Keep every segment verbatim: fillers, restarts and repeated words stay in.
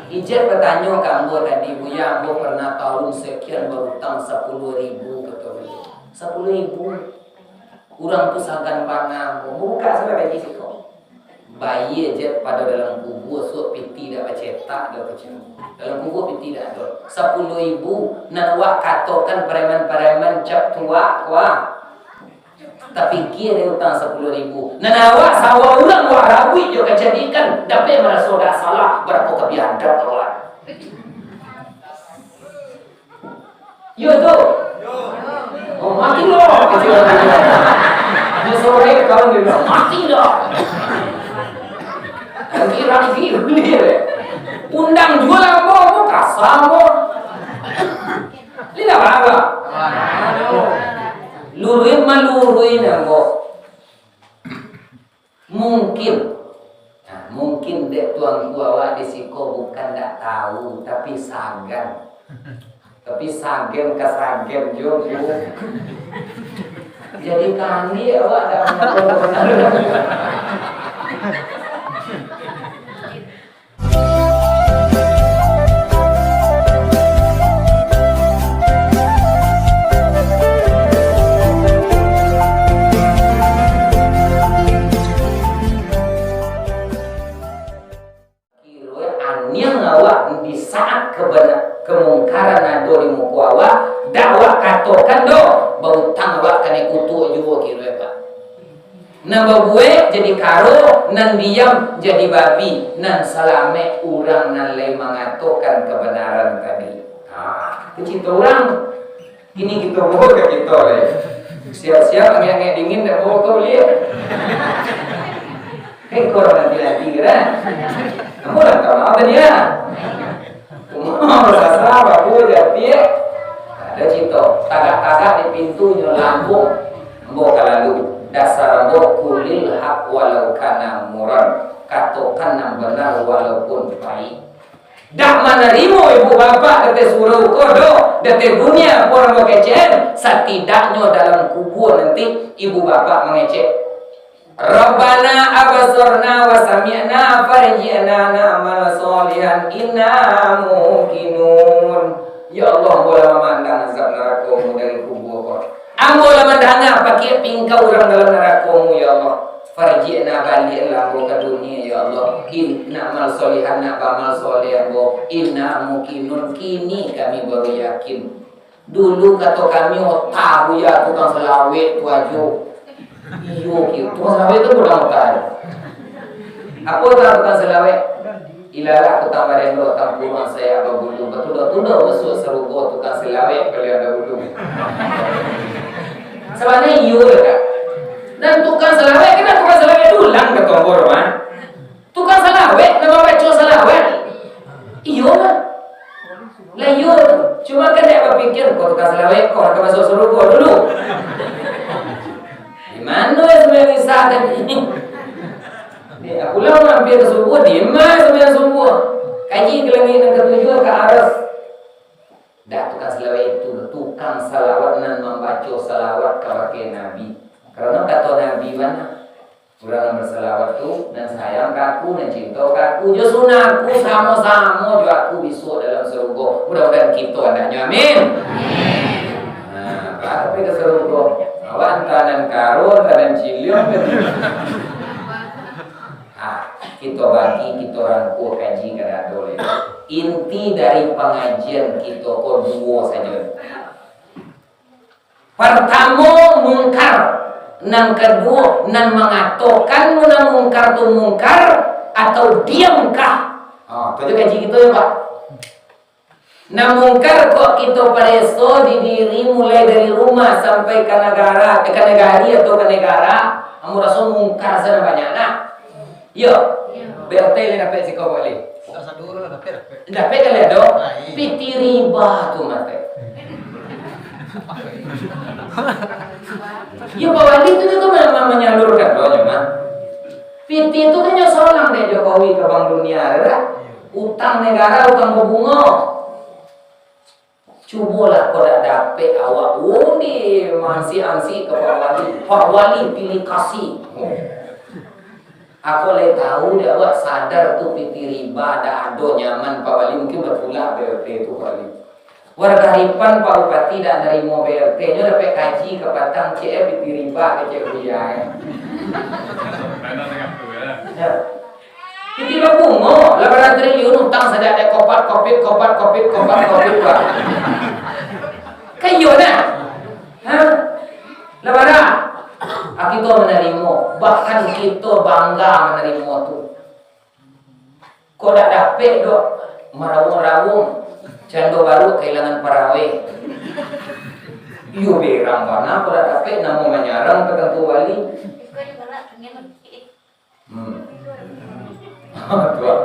Ijat batanyo ka ambo tadi, "Buya, ambo pernah tahun sekian barutang sapuluah ribu," kato baliau. Sapuluah ribu. Urang tu sagan bana, ambo buka sudah gaji siko. Bayia je pado dalam kubua, suok piti dak bacetak doh, kecil. Dalam kubua piti dak ado. Sapuluah ribu, nan awak katokan pareman-pareman cap tuak, wah. Tapikia dek utang sapuluah ribu. Nan awak sawa urang awak rabuik jo kajadikan, dapek maraso dak salah, barapo ka biadab awak. Yo tu. Oh, mati lo. Dia sore kawan dia bilang, "Mati lo." Lagi, lagi, dia. Undang juo lah, ambo, ambo kasar, ambo. Ini dah marah. Luruih maluruih, ambo. Mungkin, nah, mungkin dek tuanku awak di siko bukan ndak tahu, tapi sagan. Tapi sagen ka sagen juo, Bu. Jadi kami awak dak Kiro aniang awak di saat kebana-, kemungkaran ado di muko awak, dak awak katokan doh, bautang awak kanai kutuak juo kiro, Pak. Nan babuek jadi karo, nan diam jadi babi, nan salamaik urang nan lai mangatokan kabanaran tadi. Ha, itu cito urang. Kini kito bawa ka kito lai. Siap-siap, angek-angek dingin, dak bawa ka ulik. Hei, kau nanti-nanti kan? Kamu lah tahu apa dia? Umur sasah, babu, japik. Ada cito, tagak-tagak di pintu nyo lambung. Ambo ka lalu, dasar ambo kulil hak walau kana muran. Katokan nan benar walaupun pahik. Dak manarimo ibu bapak dateh surau ko doh, dateh dunia ko nan bakecekan, satidaknyo dalam kubua nanti ibu bapak mangecek, "Rabbana absorna wa sami'na farji'na na'mal sholihan inna muqinun." Ya Allah, ambo lah mamandang azab narako-Mu dari kubua ko. Ambo lah mandanga pakiak pingkau urang dalam narako-Mu, ya Allah. Farji'na, baliaklah ambo ka dunia, ya Allah. In-, nak amal solehan, nak baamal soleh ambo. Inna muqinun, kini kami baru yakin. Dulu kato kami, ota buya tukang salawek tu ajo. Iyo, kiro. Tukang salawek tu budak ota. Apo ota tukang salawek? Ilalah kutang barendok, tampuruang sayak babulu, batundo-tundo masuak sarugo, tukang salawek paliang dahulu. Sabananyo iyo, kan? Dan tukang salawek, kan tukang salawek dulang ka tombol rumah. Tukang salawek, nan mambaco salawek. Iyo, kan? Lah iyo tu. Cuma kan dak bapikir, "Kok tukang salawek, kok ka masuak sarugo dulu?" Di mano sumbayang Isya tadi? Ni, pulang urang ampia ka subuah, di ma sumbayang subuah? Kaji ka langik nan katujuah, ka aras. Dak tukang salawek itu, tukang salawat nan mambaco salawat kabake Nabi. Karano kato Nabi bana, "Urang nan basalawat tu, nan sayang ka aku, nan cinto ka aku, jo sunnah aku, samo-samo jo aku bisuak dalam sarugo." Mudah-mudahan kito andaknyo, amin. Amin. Nah, tapi ka sarugo, awak antah nan karo, antah nan ciliang. Ah, kito bagi, kito rangkua kaji ka dado lai. Inti dari pangajian kito ko duo sajo. Partamo, mungkar. Nan kaduo, nan mangatokan nan mungkar tu mungkar atau diamkah? Ha, tu aja kaji kito yo, Pak. Nan mungkar kok kito pareso di diri mulai dari rumah sampai ka nagara, eh, ka nagari atau ka negara, ambo raso mungkar sajo banyak, nah. Iyo. Iyo. B R T lai dapek siko, Pak Wali? Sudah satu urang dapek, dapek. Dapek kali ado? Lain. Piti riba tu mati. Iyo, Pak Wali tu, tu memang manyalurkan doh nyo mah. Piti tu kan nyo solang dek Jokowi ka Bank Dunia, ado dak? Utang negara, utang babungo. Cubolah kok dak dapek awak, oh, ni maansik-ansik ka Pak Wali. Pak Wali pilih kasih. Ako lai tahu dek awak, sadar tu pitih riba, dak ado nyaman, Pak Wali, mungkin batulak B L T tu, Pak Wali. Warga Haripan, Pak Bupati dak narimo B L T, nyo dapek kaji kapatang, cek eh, pitih riba, kecek Buya, eh. Ya. Pitih babungo, lapan ratus triliun utang sajak dek kopat, kopit, kopat, kopit, kopat, kopit, Pak. Kan iyo, nah? Ha? Lah bara? Ah, kito manarimo, bahkan kito bangga manarimo tu. Kok dak dapek doh, marawung-rawung, cando baruak kahilangan paraweh. Iyo, berang bana, kok dak dapek, namo manyarang ka Tuanku Wali. Hmm. Tuan.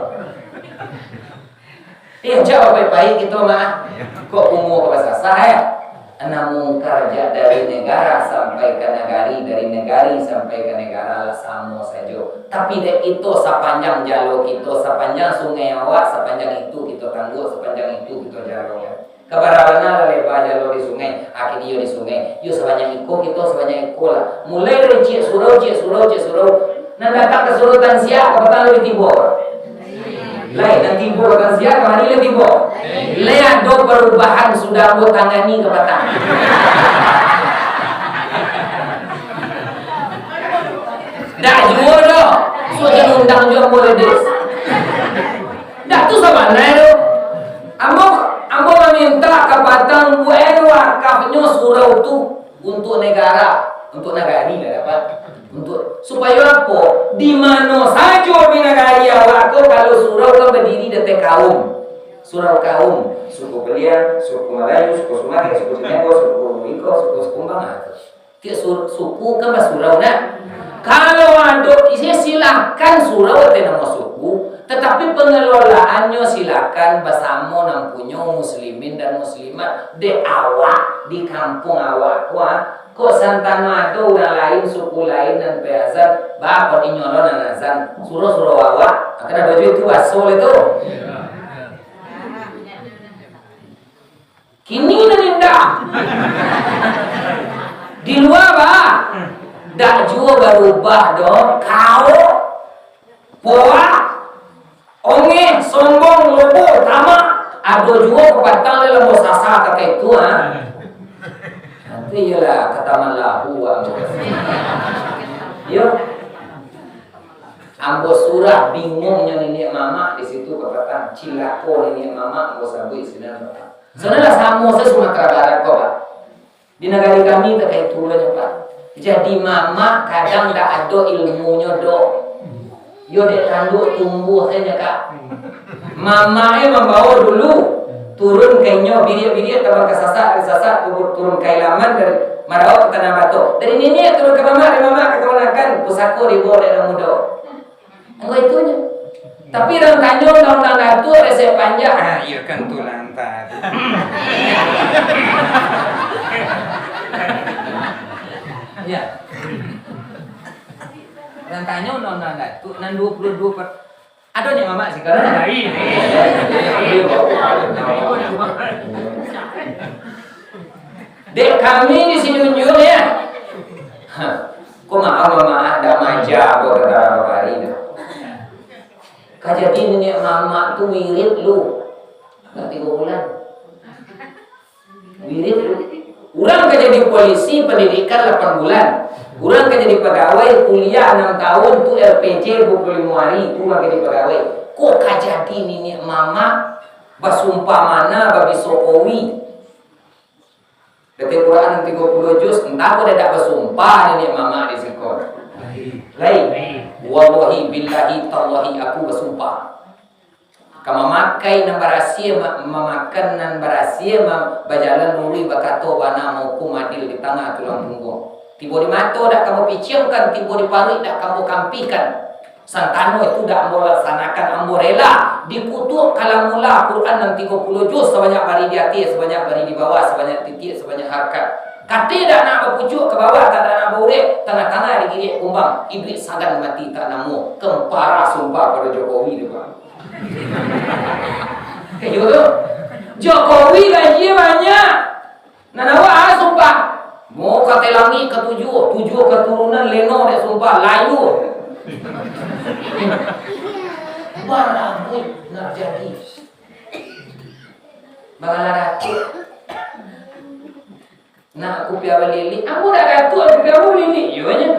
Iyo, cak bapaik-paik kito mah. Kok umua ka basasah, eh? Nan mungkar jak dari negara sampai ka nagari, dari nagari sampai ka negara lah samo sajo. Tapi dek kito, sapanjang jalo kito, sapanjang sungai awak, sapanjang itu kito tangguak, sapanjang itu kito jalokan. Ka bara bana lah leba jalo di sungai, akhirnyo iyo di sungai. Iyo sabanyak iko, kito sabanyak iko lah. Mulai dari ciek surau, ciek surau, ciek surau. Nan datang ka surau Tansiak, kapatang lai tibo. Lai, nan tibo ka Tansiak, kamari lai tibo. Lai ado parubahan sudah ambo tangani kapatang. Dak juo doh. Sudah undang juo ambo ledes. Dak tu sabananyo tu. Ambo, ambo maminta kapatang buek wakafnyo surau tu untuak negara, untuak nagari lah dapat. Untuak, supayo apo? Di mano sajo di nagari awak ko, kalau surau kan badiri di ateh kaum. Surau kaum, suku Belian, suku Malayu, suku Sumareh, suku Cinengko, suku Iko, suku Sikumbang, nah, tu. Tiap sur-, suku kan basurau, nah. Kalau ado, isi silakan surau ateh namo suku, tatapi pangalolaannyo silakan basamo nan punyo muslimin dan muslimat. Dek awak, di kampuang awak ko, ah, kok santano ado urang lain, suku lain nan pai azan, ba, kon inyo lo nan azan. Surau-surau awak, kan ado juo itu baso lai tu. Kini nan indak. Di lua, ba. Dak juo barubah doh. Kaok, poak, ongeh, sombong, lobo, tamak. Ado juo kapatang lai lah basasah ka itu, ha. Nanti iyolah kataman lahu, ambo. Yo. Ambo surah bingungnyo niniak mamak di situ kapatang. Cilako niniak mamak, ambo sabuik sinan, Pak. Sabananyo lah samo se Sumatera Barat ko, Pak. Di nagari kami takah itu banyak, Pak. Jadi mamak kadang dak ado ilmunyo doh. Yo dek tanduk tumbuah sajo, Kak. Mamak e mambawo dulu, turun ka inyo, biriak-biriak tabang ka Sasak, dari Sasak turun, turun ka Ilaman, dari Marawa ka Tanah Bato. Dari niniak turun ka mamak, dari mamak ka kamanakan, pusako dibawo dek anak mudo. Anggo itunyo. Tapi urang tanyo undang-undang Datuak resek panjang. Ah, iyo kan tu lah antah tu. Ya. Urang tanyo undang-undang Datuak nan duo puluah duo per-, ado niniak mamak siko? Lain. Dek kami di Sijunjung, ya. Hah. Ko maaf, maaf, dak maja ko kata babari tu. Ka jadi niniak mamak tu wirid lu. Dak tigo bulan. Wirid tu. Urang ka jadi polisi, pandidikan lapan bulan. Urang ka jadi pagawai, kuliah anam tahun, tu R P J duo puluah limo ari, tu urang ka jadi pagawai. Kok ka jadi niniak mamak basumpah mana babiso kowi? Baca Quran tigo puluah juz, entah ko dak basumpah niniak mamak di siko. Lai. Wallahi, billahi, tallahi, aku basumpah. Ka mamakai nan barasia, ma-, mamakan nan barasia, ma-, bajalan luruih, bakato bana, maukum adil di tangah tulang pungguang. Tibo di mato dak ka ambo piciangkan, tibo di paruik dak ka ambo kampihkan. Santano itu dak ambo laksanakan, ambo rela dikutuak kalamullah Quran nan tigo puluah juz, sabanyak bari di ateh, sabanyak bari di bawah, sabanyak titiak, sabanyak harakat. Kate dak nak bapucuak ka bawah, tak dak nak baurek, tangah-tangah digiriak kumbang, iduik sagan mati tak namuah, kempara sumpah pado Jokowi tu, Pak. Kayo tu. Jokowi gajinyo banyak. Nan awak ah, sumpah. Mo katai langik katujuah, tujuah katurunan leno dek sumpah, layua. Barambut nak jadi. Bakalah datuak. Nak kupiah balilik, ambo dak datuak, kupiah ambo balilik, iyo nyo.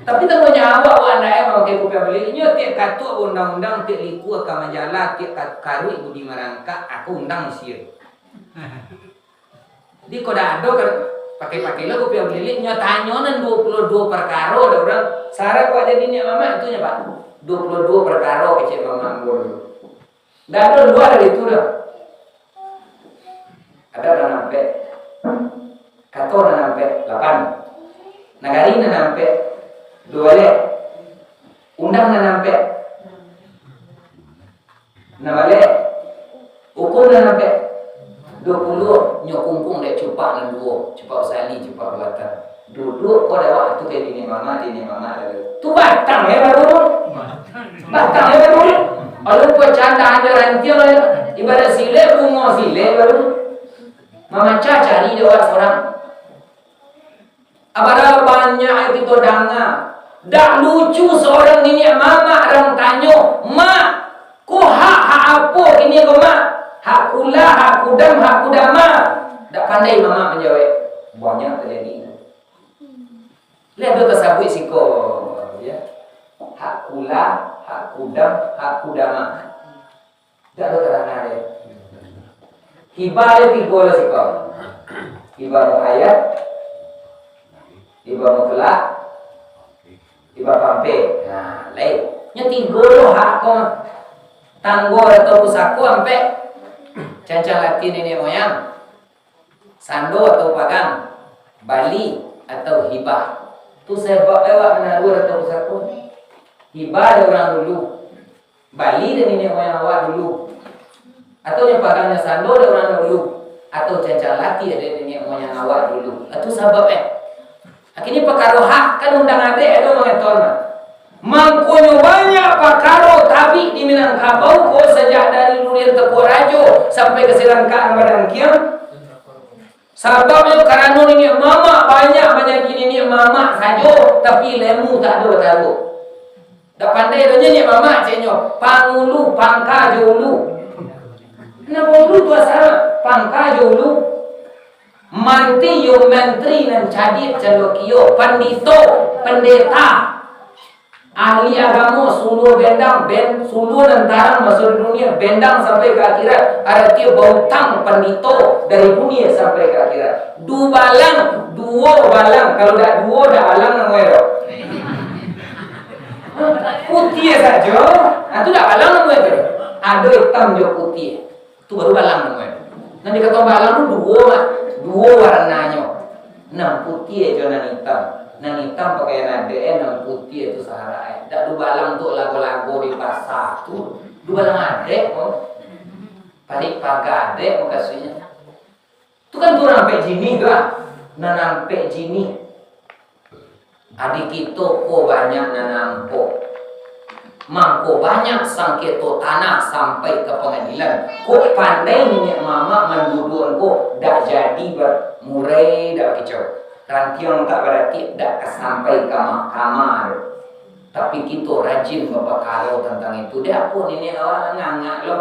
Tapi tangguang jawab awak ndak eh mamakai kupiah balilik. Nyo tiap katuak undang-undang, tiap likua ka manjala, tiap ka-, karuik budi marangkak, aku undang sia. Jadi kok dak ado ka pakai-pakai lo kupiah balilik, nyo tanyo nan duo puluah duo parkaro, ado urang, syarat awak jadi niniak mamak tu nyo, Pak. Duo puluah duo parkaro kecek mamak ambo dulu. Dak ado lua dari tu doh. Adat nan ampek, kato nan ampek, lapan. Nagari nan ampek, duo baleh. Undang nan ampek, nan baleh. Hukum nan ampek, duo puluah. Nyo kungkung dek cupak nan duo, cupak usali, cupak buatan. Duduak ko dek awak tu, jadi niniak mamak, jadi niniak mamak lalu. Tu batang, eh, baru tu. Batang, eh, baru tu. Kalau pecahan dahan jo rantiang, eh, ibarat silek, bungo silek baru. Mamacah cari dek awak surang. Bara banyak kito danga, dak lucu surang niniak mamak urang tanyo, "Mak, ko hak, hak apo kini ko, Mak? Hak kula, hak kudam, hak kudama?" Dak pandai mamak manjawek. Banyak tajadi. Lai ado tasabuik siko, ya. Hak kula, hak kudam, hak kudama. Dak ado tarang ado. Hibah ado tigo lo siko. Hibah muhayat, hibah mutlak, hibah pampe. Nah, lain. Nyo tigo lo hak ko. Tanggo atau pusako ampek. Cancang latiah niniak moyang. Sando atau pagang, bali atau hibah. Tu sabab awak manaruah atau pusako. Hibah dari urang dulu, bali dari niniak moyang awak dulu, atau nyo pagang nyo sando dari urang dulu, atau cancang latiah dari niniak moyang awak dulu. Tu sabab eh. Akhirnyo pakaro hak kan undang adek ado mangeton mah. Mangkonyo banyak pakaro tabik di Minangkabau ko sajak dari Durian Tekuak Rajo sampai ka Sirangkak nan Badangkiang. Sababnyo karano niniak mamak banyak manjadi niniak mamak sajo, tapi ilmu tak ado bataruah. Dak pandai doh niniak mamak ceknyo, pangulu, pangka jo ulu. Nan pangulu tu asa, pangka jo ulu. Manti yo mantri nan cadiak candokio, pandito, pandeta, ahli agamo, suluah bendang, ben-, suluah nan tarang maso di dunia, bendang sampai ka akhirat, aratinyo bautang pandito dari dunia sampai ka akhirat. Dubalang, duo balang, kalau dak duo, dak balang namonyo doh. Putiah sajo, nah tu dak balang namonyo tu. Ado itam jo putiah. Tu baru balang namonyo. Nan dikatokan balang tu duo, Mak. Duo warnanyo. Nan putiah jo nan itam. Nan itam pakaian adek, eh, nan putiah tu sahara, eh. Dak dubalang tu lago-lago di pasa tu. Dubalang adek ko. Parik paga adek mukasuiknyo. Tu kan tu nan ampek jinih tu, ah. Nan ampek jinih. Adi kito ko banyak nan nampak. Mangko banyak sangketo tanah sampai ka pangadilan. Kok pandai niniak mamak manduduakan ko, dak jadi ba-, murai dak bakicau. Rantiang tak baratik dak ka sampai ka mahkamah tu. Tapi kito rajin bapakaro tantang itu. Dek apo niniak awak ngangak lo?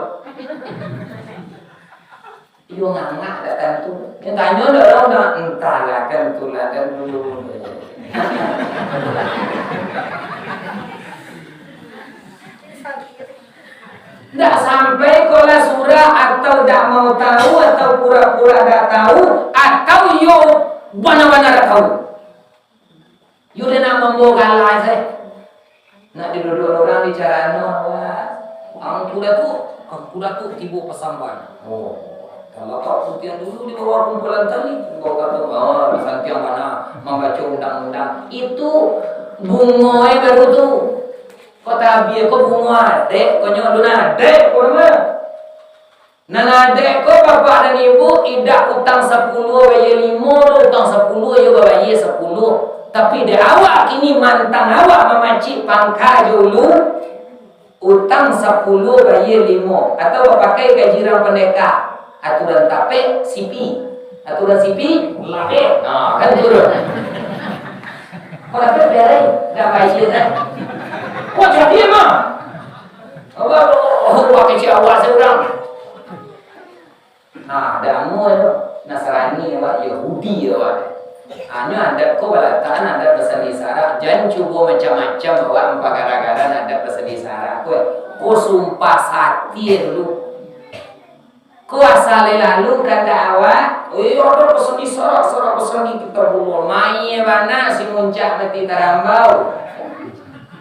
Iyo ngangak dak tantu. Yang tanyo dak tahu dah, entahlah kan tulah kan dulu. Dak sampai ko lah surah atau dak mau tahu atau pura-pura dak tahu atau yo bana-bana dak tahu. Yo dah nak mambawa galak sae. Nak diduduakan urang di carano awak. Angku Datuak, Angku Datuak tibo pasambahan. Oh, talatak putian dulu di bawah kumpulan tali. Kau kata, oh, santiang bana mambaco undang-undang. Itu bungo e baru tu. Kok tabia ko bungo adek, ko nyo alun adek ko mah. Nan adek ko, bapak dan ibu, indak utang sapuluah bayia limo doh, utang sapuluah iyo babayia sapuluah. Tapi dek awak kini mantang awak mamacik pangka jo ulu, utang sapuluah bayia limo, atau bapakai ka jirang pandeka, aturan tapek, sipi, aturan sipi, lapek. Nah, kan tu doh. Kok lapek biarai, dak bayia dah. Kok jadi mah? Awak, awak kecek awak surang. Ha, damo tu. Nasrani awak, Yahudi awak. Ha, nyo adat ko balatakan adat basandi sarak. Jan cubo macam-macam awak ampagara-gara adat basandi sarak ko. Ko sumpah satir tu. Ko asal lalu kandak awak, iyo, ado basandi sarak, sarak basandi Kitabullah. Mayie bana si muncak mati tarambau.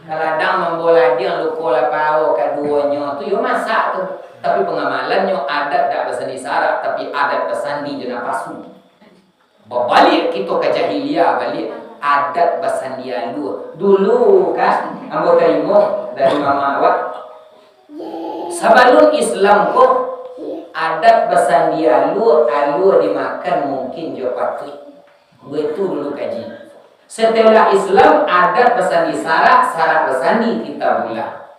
Kaladang mambawa ladiang luko lapau kaduonyo tu, yo masak tu. Tapi pangamalannyo adat dak basandi sarak, tapi adat basandi jo napasu. Babaliak kito ka jahiliah baliak, adat basandi alua. Dulu kan, ambo tarimo dari mama awak. Sabalun Islam ko, adat basandi alua, alua dimakan mungkin jo patuik. Baitu dulu kaji. Setelah Islam, adat basandi sarak, sarak basandi Kitabullah.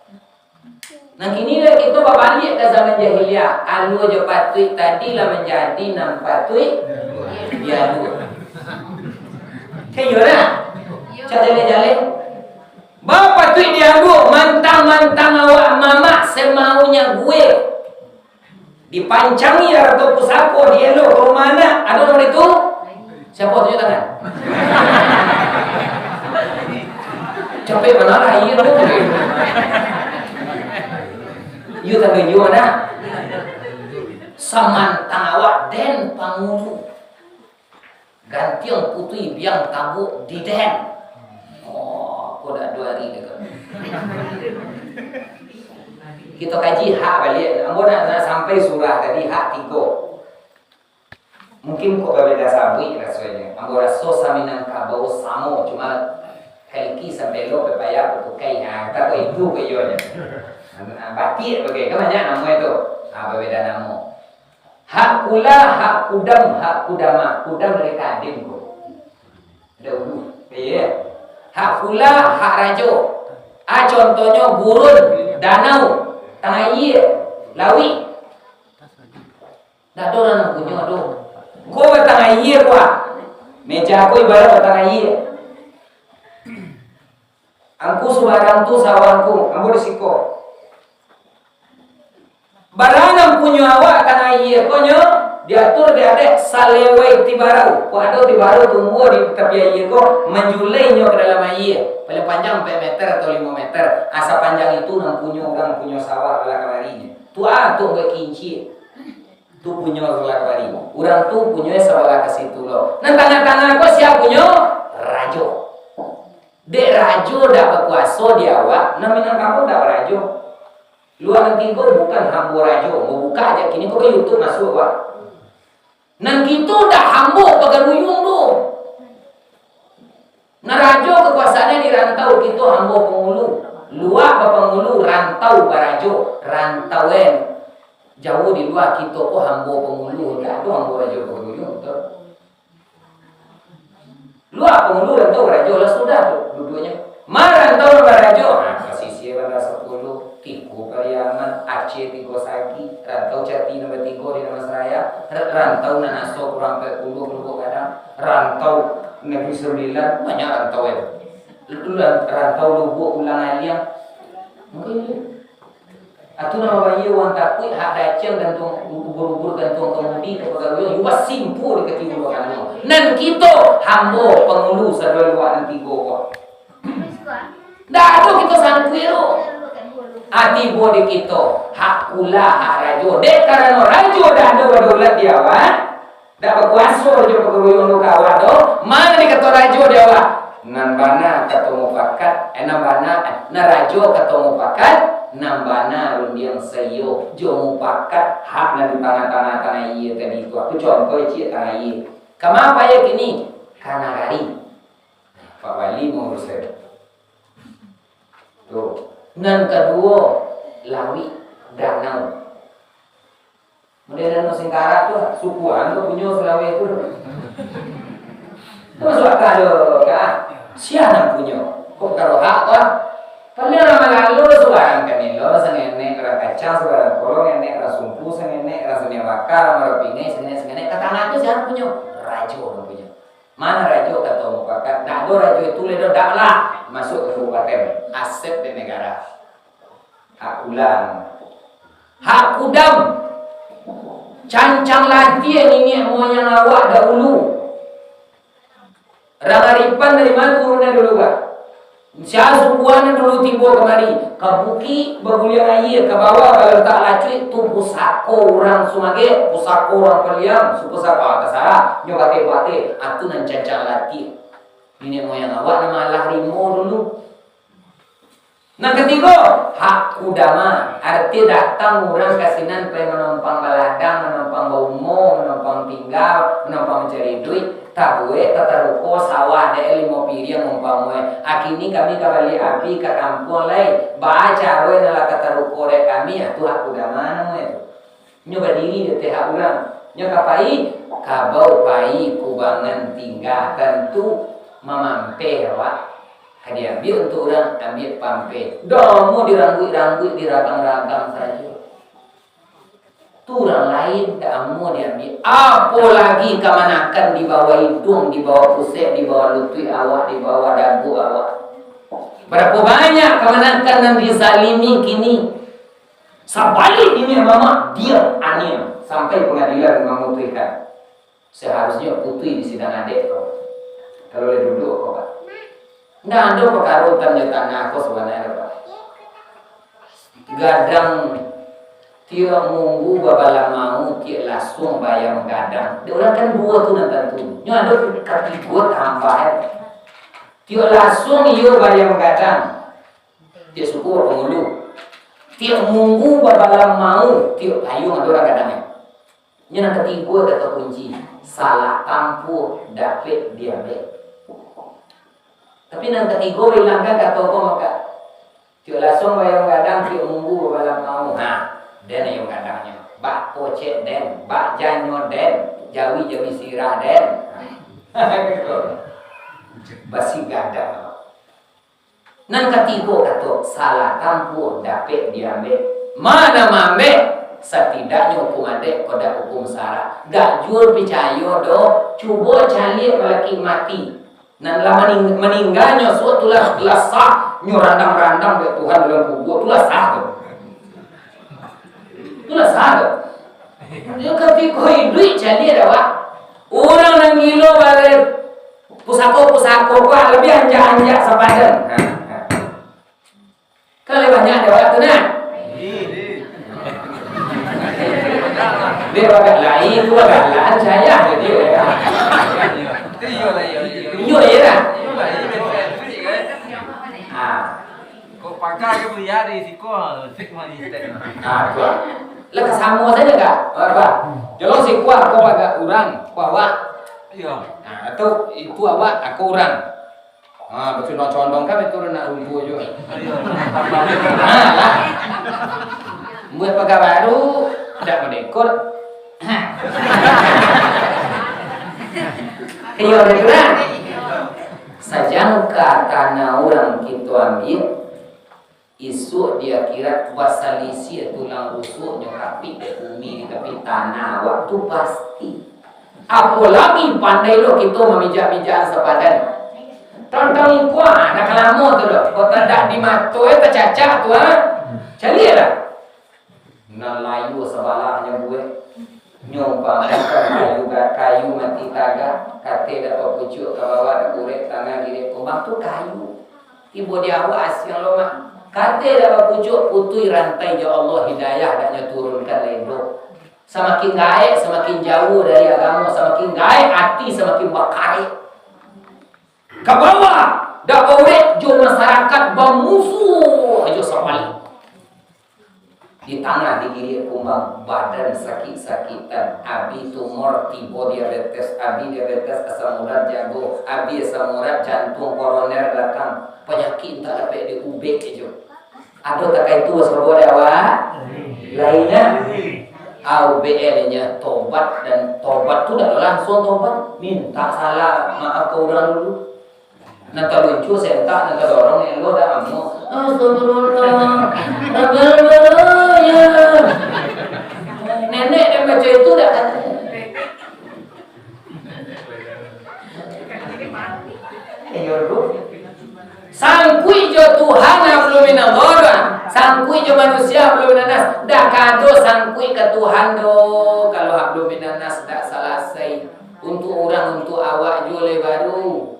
Nah, kini lah kito babaliak ka zaman jahiliah. Alua jo patuik tadi lah manjadi nan patuik dialua. Kan iyo lah? Cak jaleh-jaleh. Ba patuik dialua, mantang-mantang awak mamak samaunya gue. Dipancangi arato pusako, dielo ka rumah anak. Ado nan itu? Siapa tunjuk tangan? Capek bana lah, iyo tu. Iyo tando iyo nah. Samantang awak den pangulu. Gantiang putui biang tabuak di den. Oh, ko dak duo ari dek ko. Kito kaji hak baliak. Ambo nak, nak sampai surah tadi, hak tigo. Mungkin kok babeda sabuik rasonyo. Ambo raso Saminangkabau samo, cuma Helki sampai lo pepaya patukai. Ha, kata ko itu ko iyo nyo. Nah, batik bagai, kan banyak namo itu. Ha, babeda namo. Hak kula, hak kudam, hak kudama. Kudam dari kadim ko. Dahulu. Iya. Hak kula, hak rajo. Ah, contohnyo gurun, danau, tangah aia, lauik. Ndak ado urang nan punyo tu. Ko batangah aia ko, ah. Meja ko ibarat batangah aia. Angku subarang tu sawah angku, ambo di siko. Bara nan punyo awak tangah aia ko nyo diatur di adat salewai tibarau. Ko ado tibarau tumbuah di tapi aia ko, manjulai nyo ka dalam aia. Paling panjang ampek meter atau limo meter. Ah, sapanjang itu nan punyo urang punyo sawah lah kamari nyo. Tu ah, tu buek kincia. Tu punyo sabalah kamari. Urang tu punyo sabalah ka situ lo. Nan tangah-tangah ko sia punyo? Rajo. Dek rajo dak bakuaso di awak, nan Minangkabau dak barajo. Luak nan tigo bukan hambo rajo, babukak aja kini ko ka YouTube masuak, wah. Nan kito dak hambo pagaruyung tu. Nan rajo kakuasaannyo di rantau, kito hambo pangulu. Luak bapangulu, rantau barajo. Rantau en jauah di lua, kito ko hambo pangulu, dak ado hambo rajo pagaruyung tu. Luak pangulu, rantau barajo lah sudah tu duduaknyo. Marantau barajo, ha, pasisia Bandar Sapuluh, Tigo Pariaman, Aceh Tigo Sagi, rantau Cati nan batigo di Damansaraya, ra-, rantau nan aso kurang ampek puluah Lubuk Gadang, rantau Negeri Sembilan, banyak rantau itu. Lu-, lan-, rantau Lubuk Ulang Aliang. Mungkin itu. Atu nama bayi urang takuik, hak dacang gantuang, ubur-ubur gantuang kamudi ka pagaruyung, iwa simpu di katiwulo kami. Nan kito hambo pangulu sadua luak nan tigo ko. Ndak ado kito sangkuik tu. Ah, tibo di kito, hak kula, hak rajo. Dek karano rajo dak ado badaulat di awak, dak bakuaso jo pagaruyung tu ka awak tu, ma nan dikato rajo di awak? Nan bana kato mupakat, eh, nan bana, eh, nan rajo kato mupakat, nan bana rundiang saiyo jo mupakat hak nan di tangah-tangah tanah aia tadi tu. Aku contoh ciek tanah aia. Kama payah kini? Ka nagari. Pak Wali maurusan. Tu. Nan kaduo, lauik, danau. Model danau Singkarak tu, sukuan tu punyo Sulawesi tu. Tu masuk akal tu, kan? Sia nan punyo? Kok karohak tu, ah? Paliang urang Malalo subarang kanelo, sangenek urang kacang, subarang kolong, ngenek urang Sumpu, sangenek urang Sungai Bakar, urang Marapingai, sangenek, sangenek. Ka tanah tu sia nan punyo? Rajo nan punyo. Mana rajo kato mupakat? Dak ado rajo itu lai doh, dak lah masuak ka kabupaten, aset dek negara. Hak kulang. Hak kudam. Cancang latiah niniak moyang awak dahulu. Rang Aripan dari ma turun dulu, Pak? Sia sukuan dulu tibo kamari? Ka bukik baguliang aia, ka bawah balatak lacuik, tu pusako urang Sumagek, pusako urang Paliang, su-, pusako, ah, tasarah, nyo bateh-bateh, ah, tu nan cancang latiah. Niniak moyang awak nan maalah rimo dulu. Nan katigo, hak kudama. Arti datang urang ka sinan pai manompang baladang, manompang baumo, manompang tingga, manompang mancari duit, tabuek, tataruko, sawah dek limo piriang umpamo e. Akini kami ka baliak api ka kampuang lai. Baa caro nan lah tataruko dek kami, ah, tu hak kudama namo e tu. Nyo badiri di ateh hak urang. Nyo ka pai, kabau pai kubangan tingga, tantu mamampeh awak. Ka diambiak untuak urang, ambiak pampeh. Dah amuah dirangguik-rangguik, diragam-ragam sajo. Tu urang lain dak amuah diambiak. Apo lagi kamanakan di bawah iduang, di bawah pusek, di bawah lutuik awak, di bawah dagu awak. Barapo banyak kamanakan nan dizalimi kini. Sabalik ini mamak diam, aniam, sampai pangadilan mamutuihkan. Saharusnyo putuih di sidang adek ko. Kalau lai duduak ko, Pak. Ndak ado pakaro utan jo tanah ko sabananyo, Pak. Gadang tiok munggu babalamau, tiok lasuang bayam gadang. Dek urang kan duo tu nan tantu. Nyo ado katigo tambah, eh. Tiok lasuang iyo bayam gadang. Tiok suku bapangulu. Tiok munggu babalamau, tiok payuang ado urang gadang, eh. Nyo nan katigo kato kunci, salah tampuah dapek diambiak. Tapi nan katigo ilangkan kato ko mako, tiok lasuang bayam gadang, tiok munggu babalamau. Ha, den ayam gadangnyo. Bak pocek den, bak janyo den, jawi-jawi sirah den. Basi gadang. Nan katigo kato, salah tampuah dapek diambiak. Ma nan maambiak, satidaknyo hukum adek ko dak hukum sara. Dak juo picayo doh, cubo caliak malakik mati. Nan lah maning-, maningganyo suok tu lah, lah sah, nyo randang-randang dek Tuhan dalam kubua, tu lah sah tu. Tu lah sah tu. Yo katiko iduik caliak dak, Pak? Urang nan gilo bare pusako-pusako ko labiah anjak-anjak sapadan. Kan labiah banyak dek awak tu nah. Dek awak lain tu awak lah cayah jadi. Iyo, iyo lah. Ah. Kok pakai ke beli hari siko, sik mani stek. Ah, tu lah. Lah ka samo sajo, Kak? Apa? Jalong siko, aku agak urang, ku awak. Iyo. Nah, atau itu awak, aku urang. Ah, bacondong-condong kan itu nak rumpu jo. Iyo. Ah, lah. Buat pagar baru, dak madekor. Iyo, dah tu lah. Sajangka tanah urang kito ambiak, isuak di akhirat basalisiah tulang rusuknyo, kapik dek bumi, kapik tanah, waktu pasti. Apo lagi pandai lo kito mamijak-mijak sapadan. Tantang iko, ah, nak lamo tu lo. Kok tadak di mato, eh, tacacak tu, ah. Caliaklah. Nan layua sabalahnyo buek. Nyo umpamakan kayu ga-, kayu mati tagak, kateh dak bapucuak ka bawah, dak kurek tangan girek kumbang tu kayu. Tibo di awak asiang lo mah. Kateh dak bapucuak, putuih rantai jo Allah, hidayah dak nyo turunkan lai doh. Samakin gaek, samakin jauah dari agamo, samakin gaek ati, samakin bakarek. Ka bawah, dak baurek jo masarakat, bamusuah jo sabalik. Di tangah digiriak kumbang, badan sakik-sakitan, abi tumor, tibo diabetes, abi diabetes, asam urat jago, abi asam urat, jantuang, koroner datang, panyakik ndak dapek diubek jo. Ado takai tu sabuah dek awak? Lainnya, A U B L-nya tobat, dan tobat tu dak langsung tobat, minta salah maaf ke urang dulu. Nan taluncu sentak, nan tadorong elo dak amuah. Astagfirullah. Astagfirullah, ya. Nenek dan baca itu dak. Iyo, Bu. Sangkuik jo Tuhan, hablum minallah, doh. Sangkuik jo manusia hablum minannas, dak ka ado sangkuik ka Tuhan doh, kalau hablum minannas dak salasai. Untuak urang, untuak awak juo lai baru.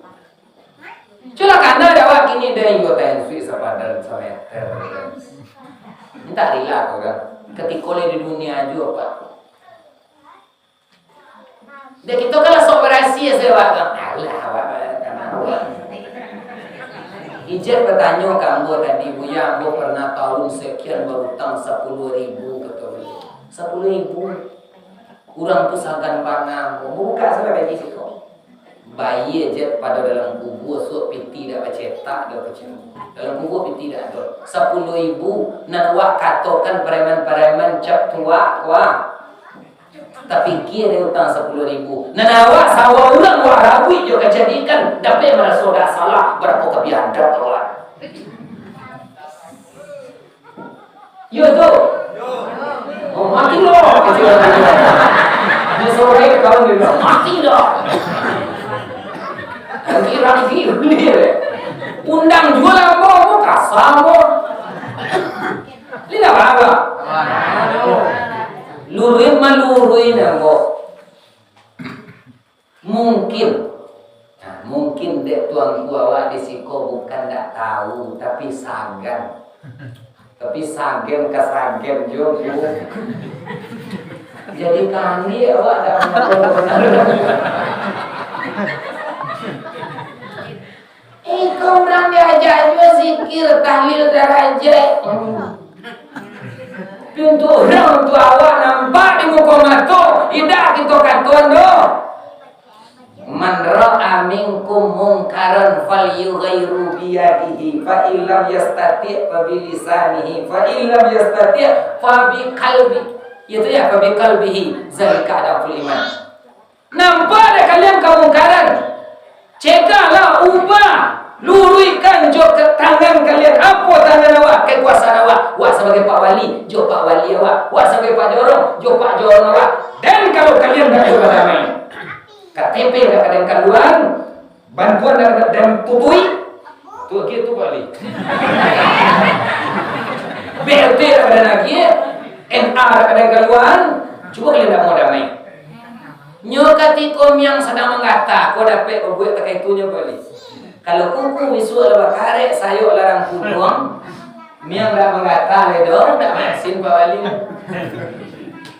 Cubolah kana dek awak kini, den iyo taen suik sapadan sameter. Mintak rila ko kan. Katiko lai di dunia juo, Pak. Dek kito kan lah sok barasiah se awak kan. Alah, awak kan awak. Ijat batanyo ka ambo tadi, "Buya, ambo pernah tahun sekian barutang sapuluah ribu," kato baliau. Sapuluah ribu. Urang tu sagan bana, ambo buka salah gaji siko. Bayia je pado dalam kubua, suok piti dak bacetak doh, kecil. Dalam kubua piti dak ado. Sapuluah ribu, nan awak katokan pareman-pareman cap tuak, wah. Tapikia dek utang sapuluah ribu. Nan awak sawa urang wak rabuik jo kajadikan, dapek maraso dak salah, barapo ka biadab awak. Yo tu. Oh, mati lo. Dia sore kau ni lo. Mati lo. Nanti lagi ni. Undang juo lah ambo, kasar ambo. Ini dah bangga. Luruih maluruih ni ambo. Mungkin, nah, mungkin dek tuanku awak di siko bukan dak tahu, tapi sagan. Tapi sagen ka sagen juo, Bu. Jadi kami awak dak mengaku benar. Iko urang diajak juo zikir, tahlil, darajat. Untuak urang, untuak awak nampak di muko mato, indak kito katoan doh. "Man ra'a minkum munkaran falyughayyirhu biyadihi, fa in lam yastati' fa bilisanihi, fa in lam yastati' fa biqalbi." Itu ya, "fa biqalbihi, zalika ad'aful iman." Nampak dek kalian kamungkaran, cegahlah, ubah, luruihkan jo ke tangan kalian. Apo tangan awak? Kekuasaan awak. Wak sabagai pak wali, jo pak wali awak. Wak sabagai pak jorong, jo pak jorong awak. Dan kalau kalian dak badamai, K T P dak ka den kaluan, bantuan dak ka den tutui, tu lagi tu bali. B L T dak ka den agiah, N A dak ka den kaluan, cubo kalian dak mau damai. Nyo katiko miang sadang manggata, ko dapek babuek takah itu nyo bali. Kalau kuku bisuak lah bakarek, sayok larang kuduang, miang dak manggata lai doh, dak masin Pak Wali.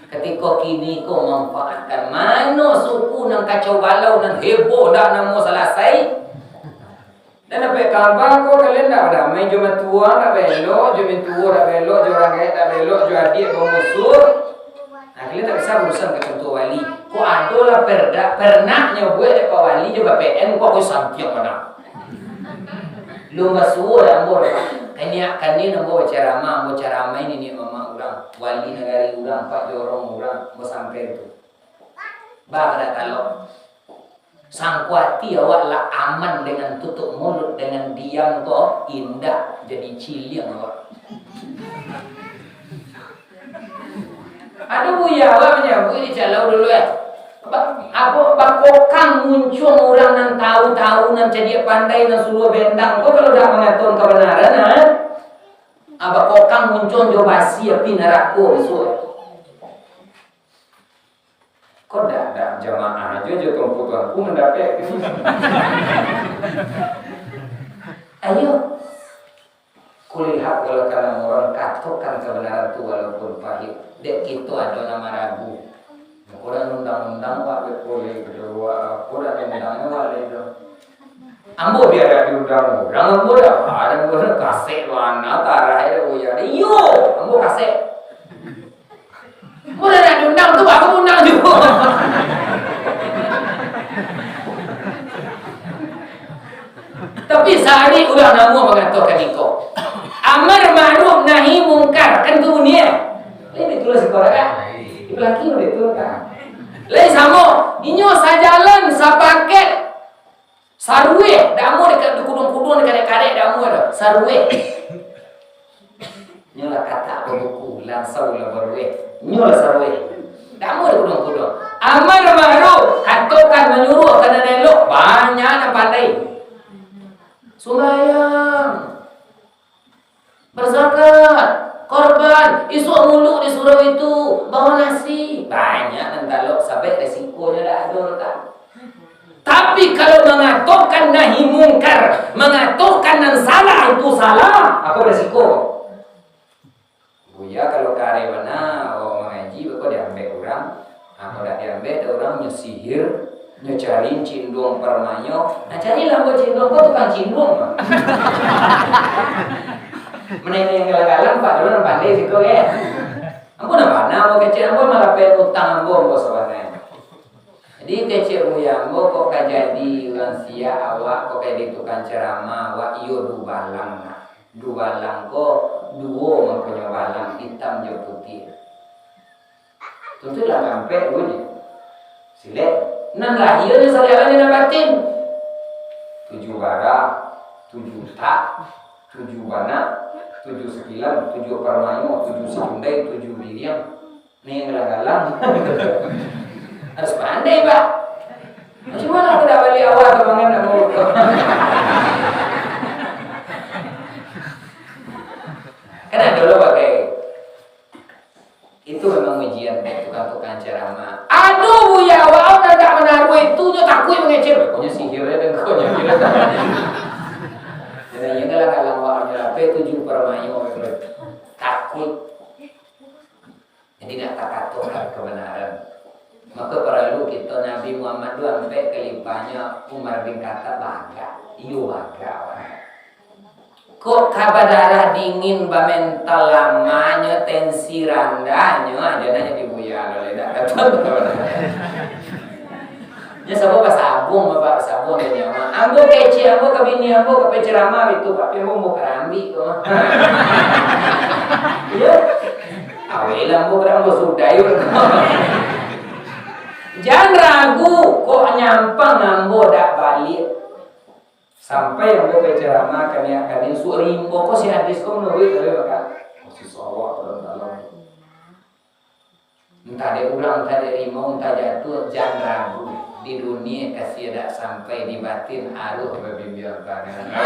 Katiko kini ko manfaatkan, mano suku nan kacau balau, nan heboh, dak namo salasai. Nan dapek kaba ko kalian dak badamai, jo matuo dak baelok, jo mintuo dak baelok, jo urang gaek dak baelok, jo adiak bamusuah. Nah, kalian dak bisa urusan ka contoh wali. Ko ado lah perda, pernah nyo buek dek Pak Wali jo B P N, ko aku santiang bana. Lun basuo dak ambo dak. Kaniak kani ambo bacaramah, ambo caramai niniak mamak urang, wali nagari urang, pak jorong urang, ambo sampai tu. Ba ka dak talok. Sangko ati awak lah aman dengan tutup mulut, dengan diam ko indak, jadi ciliang awak. Ado buya awak manyabuik di Calau dulu, eh. Ba-, apo, bakokang muncuang urang nan tahu-tahu, nan cadiak pandai, nan suluah bendang ko, kalau dak mangaton kabanaran, ha? Ah, bakokang muncuang jo basi api narako bisuak. Ko dak, dak jamaah ajo jo tuanku-tuanku mandapek. Ayo. Kulihat kalau kana urang katokan kabanaran tu walaupun pahit. Dek kito ado nan maragu. Urang undang-undang wak dek kuliah kedua, urang undang wak lai tu. Ambo biar dak diundang urang, ambo dah, ah, ambo dah kasek bana, tarah e dah buya. Iyo, ambo kasek. Ambo dah nak diundang tu, baru undang juo. Tapi sahari urang namuah mangatokan iko, amar ma'ruf nahi mungkar, kan tu bunyi e? Lai betul lah siko kan? Ibu laki betul kan? Lai samo, inyo sajalan, sapaket. Sarueh, damo dek kuduang-kuduang, dek karek-karek, damo doh. Sarueh. Nyo lah katak babuku, langsau lah barueh. Nyo lah sarueh. Damo dek kuduang-kuduang. Amar ma'ruf, katokan manyuruah ka nan elok, banyak nan pandai. Sumbayang. Berzakat, Banyak nan talok, sabab resikonyo dak ado, kan? Tapi kalau mangatokan nahi mungkar, mangatokan nan salah itu salah, apo resiko? Buya kalau kareh bana, awak mangaji, beko diambek urang. Ha, kalau dak diambek dek urang, nyo sihir, nyo cari cindung parmayo. Nah, carilah ambo cindung, ko tukang cindung mah. Mana yang galang-galang, Pak, dulu nan pandai siko, kan? Ambo nan bana, ambo kecek, ambo malapeh utang ambo, ambo sabananyo. Jadi, kecek buya ambo, kok ka jadi urang siak awak, kok ka jadi tukang ceramah awak, iyo dubalang, nah. Dubalang ko duo mangkonyo balang, itam jo putiah. Tuntuiklah kampek bunyi. Silek. Nan lahia jo sajalan jo nan batin. Tujuh bara, tujuh tak, tujuh banak, tujuh sakilan, tujuh parmayo, tujuh sijundai, tujuh biriang. Ni yang galang-galang. Harus pandai, Pak. Macam mana aku dah balik awal tu, mangan nak mau. Kan ada lo bagai. Itu memang ujian, tukang-tukang ceramah. Aduh, buya awak nan tak menaruh itu, nyo takut mengecil. Pokoknya sihir ya, dan pokoknya sihir. Jadi, yang galang-galang awak, nyo lapeh tujuh parmayo, takut. Jadi, nak takatokan kebenaran. Maka, paralu kito, Nabi Muhammad tu ampek kalipahnyo Umar bin Khattab bagak. Iyo, bagak, wah. Kok ka badarah dingin, bamental lamanyo, tensi randahnyo, aja nyo di buya lo, dak kato. Nyo sabo basabung, Bapak, basabung dek nyo mah. Ambo kecek, ambo ka bini ambo, ka penceramah itu, Pak, ambo mau karambik tu mah. Iyo. Awailah ambo karambik sudah yo. Jan ragu, kok nyampang ambo dak baliak. Sampai ambo penceramah kaniak kani suak rimbo ko si hadis ko manuruik tadi maka. Masih sawah dalam-dalam. Entah dek urang, entah dek rimau, entah jatuah, jan ragu. Di dunia kasih dak sampai, di batin aruh babimbiang tangan.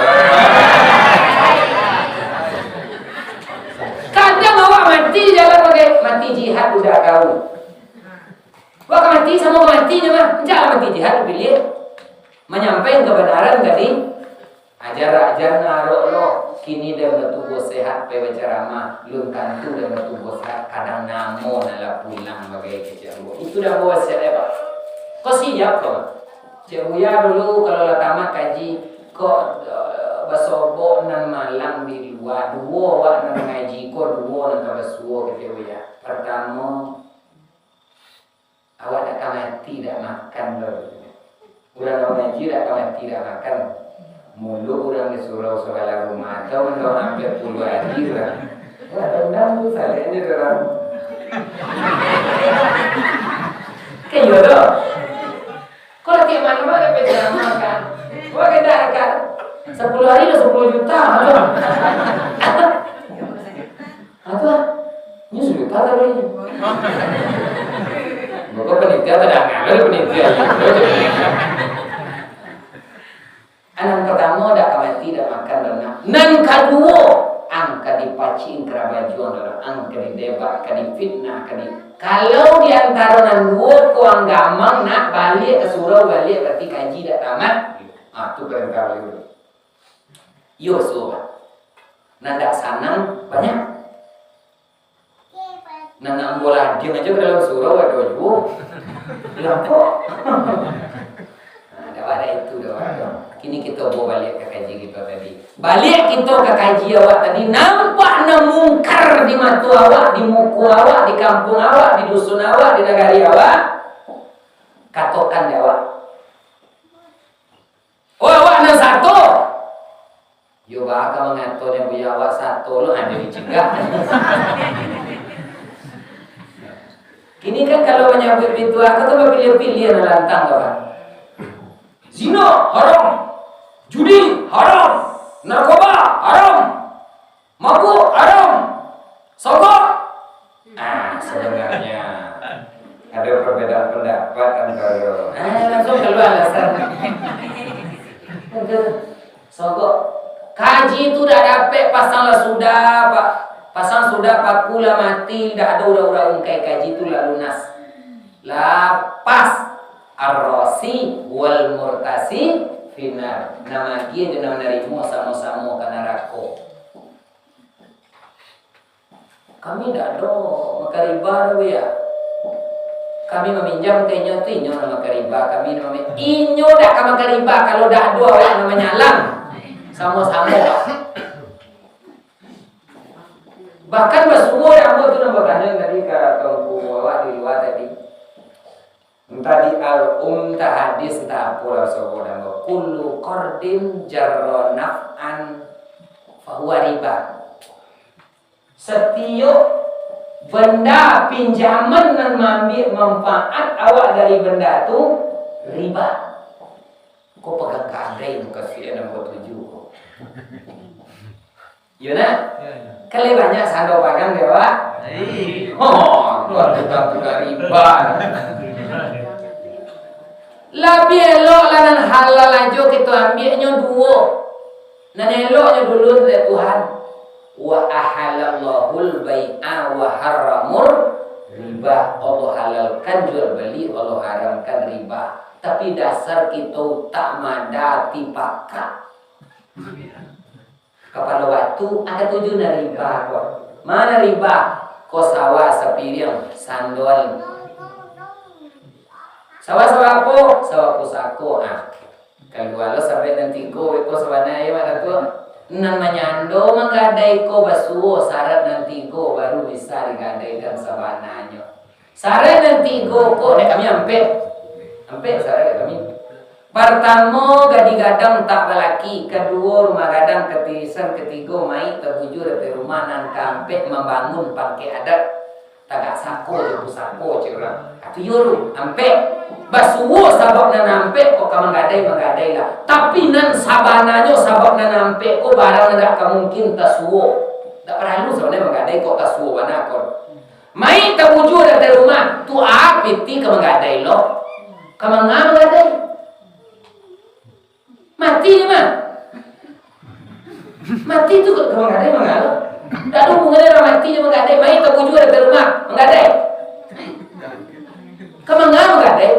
Kadang awak mati jalan bagai mati jihad udah kau. Awak ka mati samo mati nyo mah, encak lah mati jihad dipilih. Manyampaikan kebenaran tadi. Ajarak jan arok lo, kini den batubuah sehat, pai bacaramah, lun tantu den batubuah sehat, kadang namo nan lah pulang bagai kecek ambo. Itu dah ambo wasiat, eh, Pak. Ko siap ko. Cek Buya dulu kalau lah tamat kaji, kok, eh, basobok nan malang di lua, duo awak nan mangaji ko, duo nan ka basuo, kecek Buya. Partamo, Awak dak ka mati dak makan doh. Urang nan mangaji dak ka mati dak makan. Muluik urang di surau sabalah rumah, atau mano hampir puluah hari urang. Wah, undang tu salek ni urang. Kan iyo doh. Kalau tiap malam ada penceramah kan. Wah, kita kan. Sepuluh hari dah sepuluh juta, aduh. Apa? Ini sudah tak ada ini. Maka panitia terangkan lah panitia. Nan pertama, dak ka mati, dak makan, dak nak. Nan kaduo, ang ka dipacik, ang ka bajuang, dak, ang ka didebak, ka difitnah, ka di-, kalau di antaro nan duo ko ang gamang nak baliak ka surau, baliak berarti kaji dak tamat. Ah, tu perintah baliau. Yo, suah. Nan dak sanang banyak. Nan ambo lading aja ka dalam surau ado juo. Lampok. Nah, dak ado itu, dak ado. Kini kito bawa baliak ka kaji kito tadi. Baliak kito ka kaji awak tadi, nampak nan mungkar di mato awak, di muko awak, di kampuang awak, di dusun awak, di nagari awak, katokan dek awak. Oh, awak nan sato. Yo, baa ka mangato nyo, Buya, awak sato lo, ha, jadi cegak. Kini kan kalau manyabuik pituah ko tu bapiliah-piliah nan lantang tu kan. Zina haram, judi haram, narkoba haram, mabuk haram, sogok. Ah, sebenarnya ada perbedaan pendapat antara, ah, langsung keluar alasan. Sogok. Kaji tu dah dapek pasang lah sudah, Pak. Pasang sudah paku lah mati, dak ado urang-urang ungkai kaji tu lah lunas. Lah pas, arrosi wal murtasi finar. Nan maagiah jo nan manarimo samo-samo ka narako. Kami dak ado makan riba tu, ya. Kami maminjam ka inyo tu, inyo nan makan riba, kami nan mami-, inyo dak ka makan riba kalau dak ado awak nan manyalang. Samo-samo. Bahkan basuo dek ambo tu nan batanyo tadi ka tuanku awak di lua tadi. Entah di al-um, entah hadis, entah apo lah basuo dek ambo. Kullu qardin jarra naf'an fahuwa riba. Satiok benda pinjaman nan maambiak manfaat awak dari benda tu, riba. Ko pagang gadai mukasuik nan batuju ko. Iyo nah? Iyo, iyo. Kan lai banyak sando pagang dek awak? Lai. Oh, tu ado tu riba. Labiah elok lah nan halal ajo kito ambiaknyo duo. Nan eloknyo dulu dari Tuhan. Wa ahallallahul bai'a wa harramur riba. Allah halalkan jual beli, Allah haramkan riba. Tapi dasar kito utak mada ati pakak. Kapalo batu, aka tuju nan riba ko. Ma nan riba? Ko sawah sapiriang, sando. Sawah, sawah apo? Sawah pusako. Ah, kalua lo sabab nan tigo, ko sabana, yo, Mak Datuak. Nan manyando manggadai ko basuo syarat nan tigo, baru bisa digadaikan sabananyo. Syarat nan tigo ko, dek kami ampek. Ampek syarat dek kami. Partamo, gadih gadang tak balaki. Kaduo, rumah gadang katirisan. Katigo, mayik tabujua di ateh rumah. Nan kaampek, mambangun pangkek adat. Tagak sako jo pusako, cek urang. Atu iyo tu, ampek. Basuo sabab nan ampek, kok ka manggadai, manggadai lah. Tapi nan sabananyo sabab nan ampek ko barang nan dak ka mungkin tasuo. Dak paralu sabananyo manggadai kok tasuo bana ko. Mayik tabujua di ateh rumah, tu a piti ka manggadai lo. Ka manga manggadai? Mati ni mah. Mati tu ka manggadai, manga lo. Dak ado hubungan urang mati jo manggadai. Mayik tabujua di ateh rumah, manggadai. Ka manga manggadai?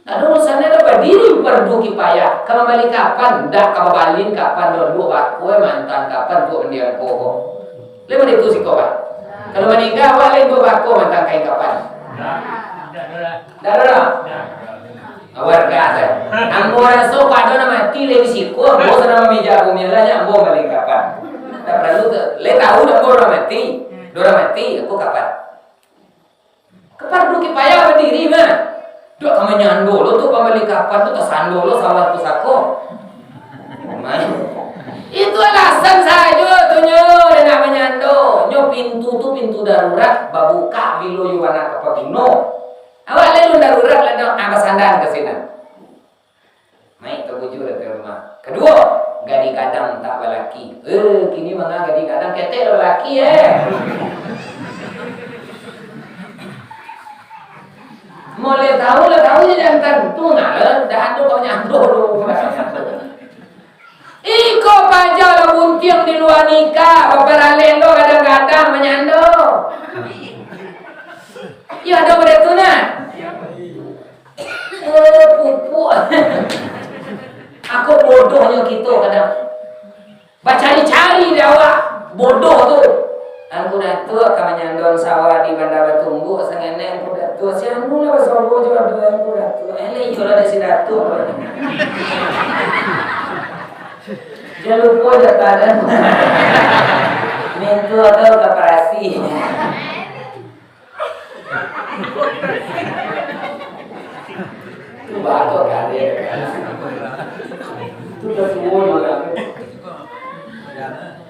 Ado urusan ado badiri fardu kifayah, ka mambali kapan, ndak ka babalin kapan, duo bako mantan kapan tu mandiang ko. Lai mode tu siko, Pak. Kalau maningga, awak lai duo bako mantan kain kapan. Ndak ado dah. Warga sajo. Ambo raso pado nan mati lai di siko, ambo sadang mamijak bumi lah, nyo ambo mambali kapan. Ndak paralu tu. Lai tahu dah ambo urang mati. Dah urang mati, aku kapan. Ka fardu kifayah badiri mah. Dak ka manyando lo tu pambali kapan tu, tasando lo sawah pusako. Itu alasan sajo tu nyo, dek nak manyando. Nyo pintu tu pintu darurat, babukak bilo yo bana ka paguno. Awak lai alun darurat lah, dak, ah, basanda ka sinan. Mayik tabujua di ateh rumah. Kaduo, gadih gadang tak balaki. Eh, kini manga gadih gadang, ketek lah balaki, eh. Mulai tahu lah tahu je jantan. Tu nah lah, dah ado kau nyando tu. Iko paja lah buntiang di lua nikah, baparalek lo gadang-gadang manyando. Iyo, ado pado tu nah. Eh, pupuk. Ako bodohnyo kito kadang. Bacari-cari dek awak. Bodoh tu. Angku Datuak ka manyandon sawah di Banda Batumbuak, sangenek Angku Datuak. Si anu lah basobo jo ado Angku Datuak. Eh, lah iyolah dek si Datuak. Jan lupo jatah dan. Mintu atau koperasi. Tu baru kali. Tu dah tua juga.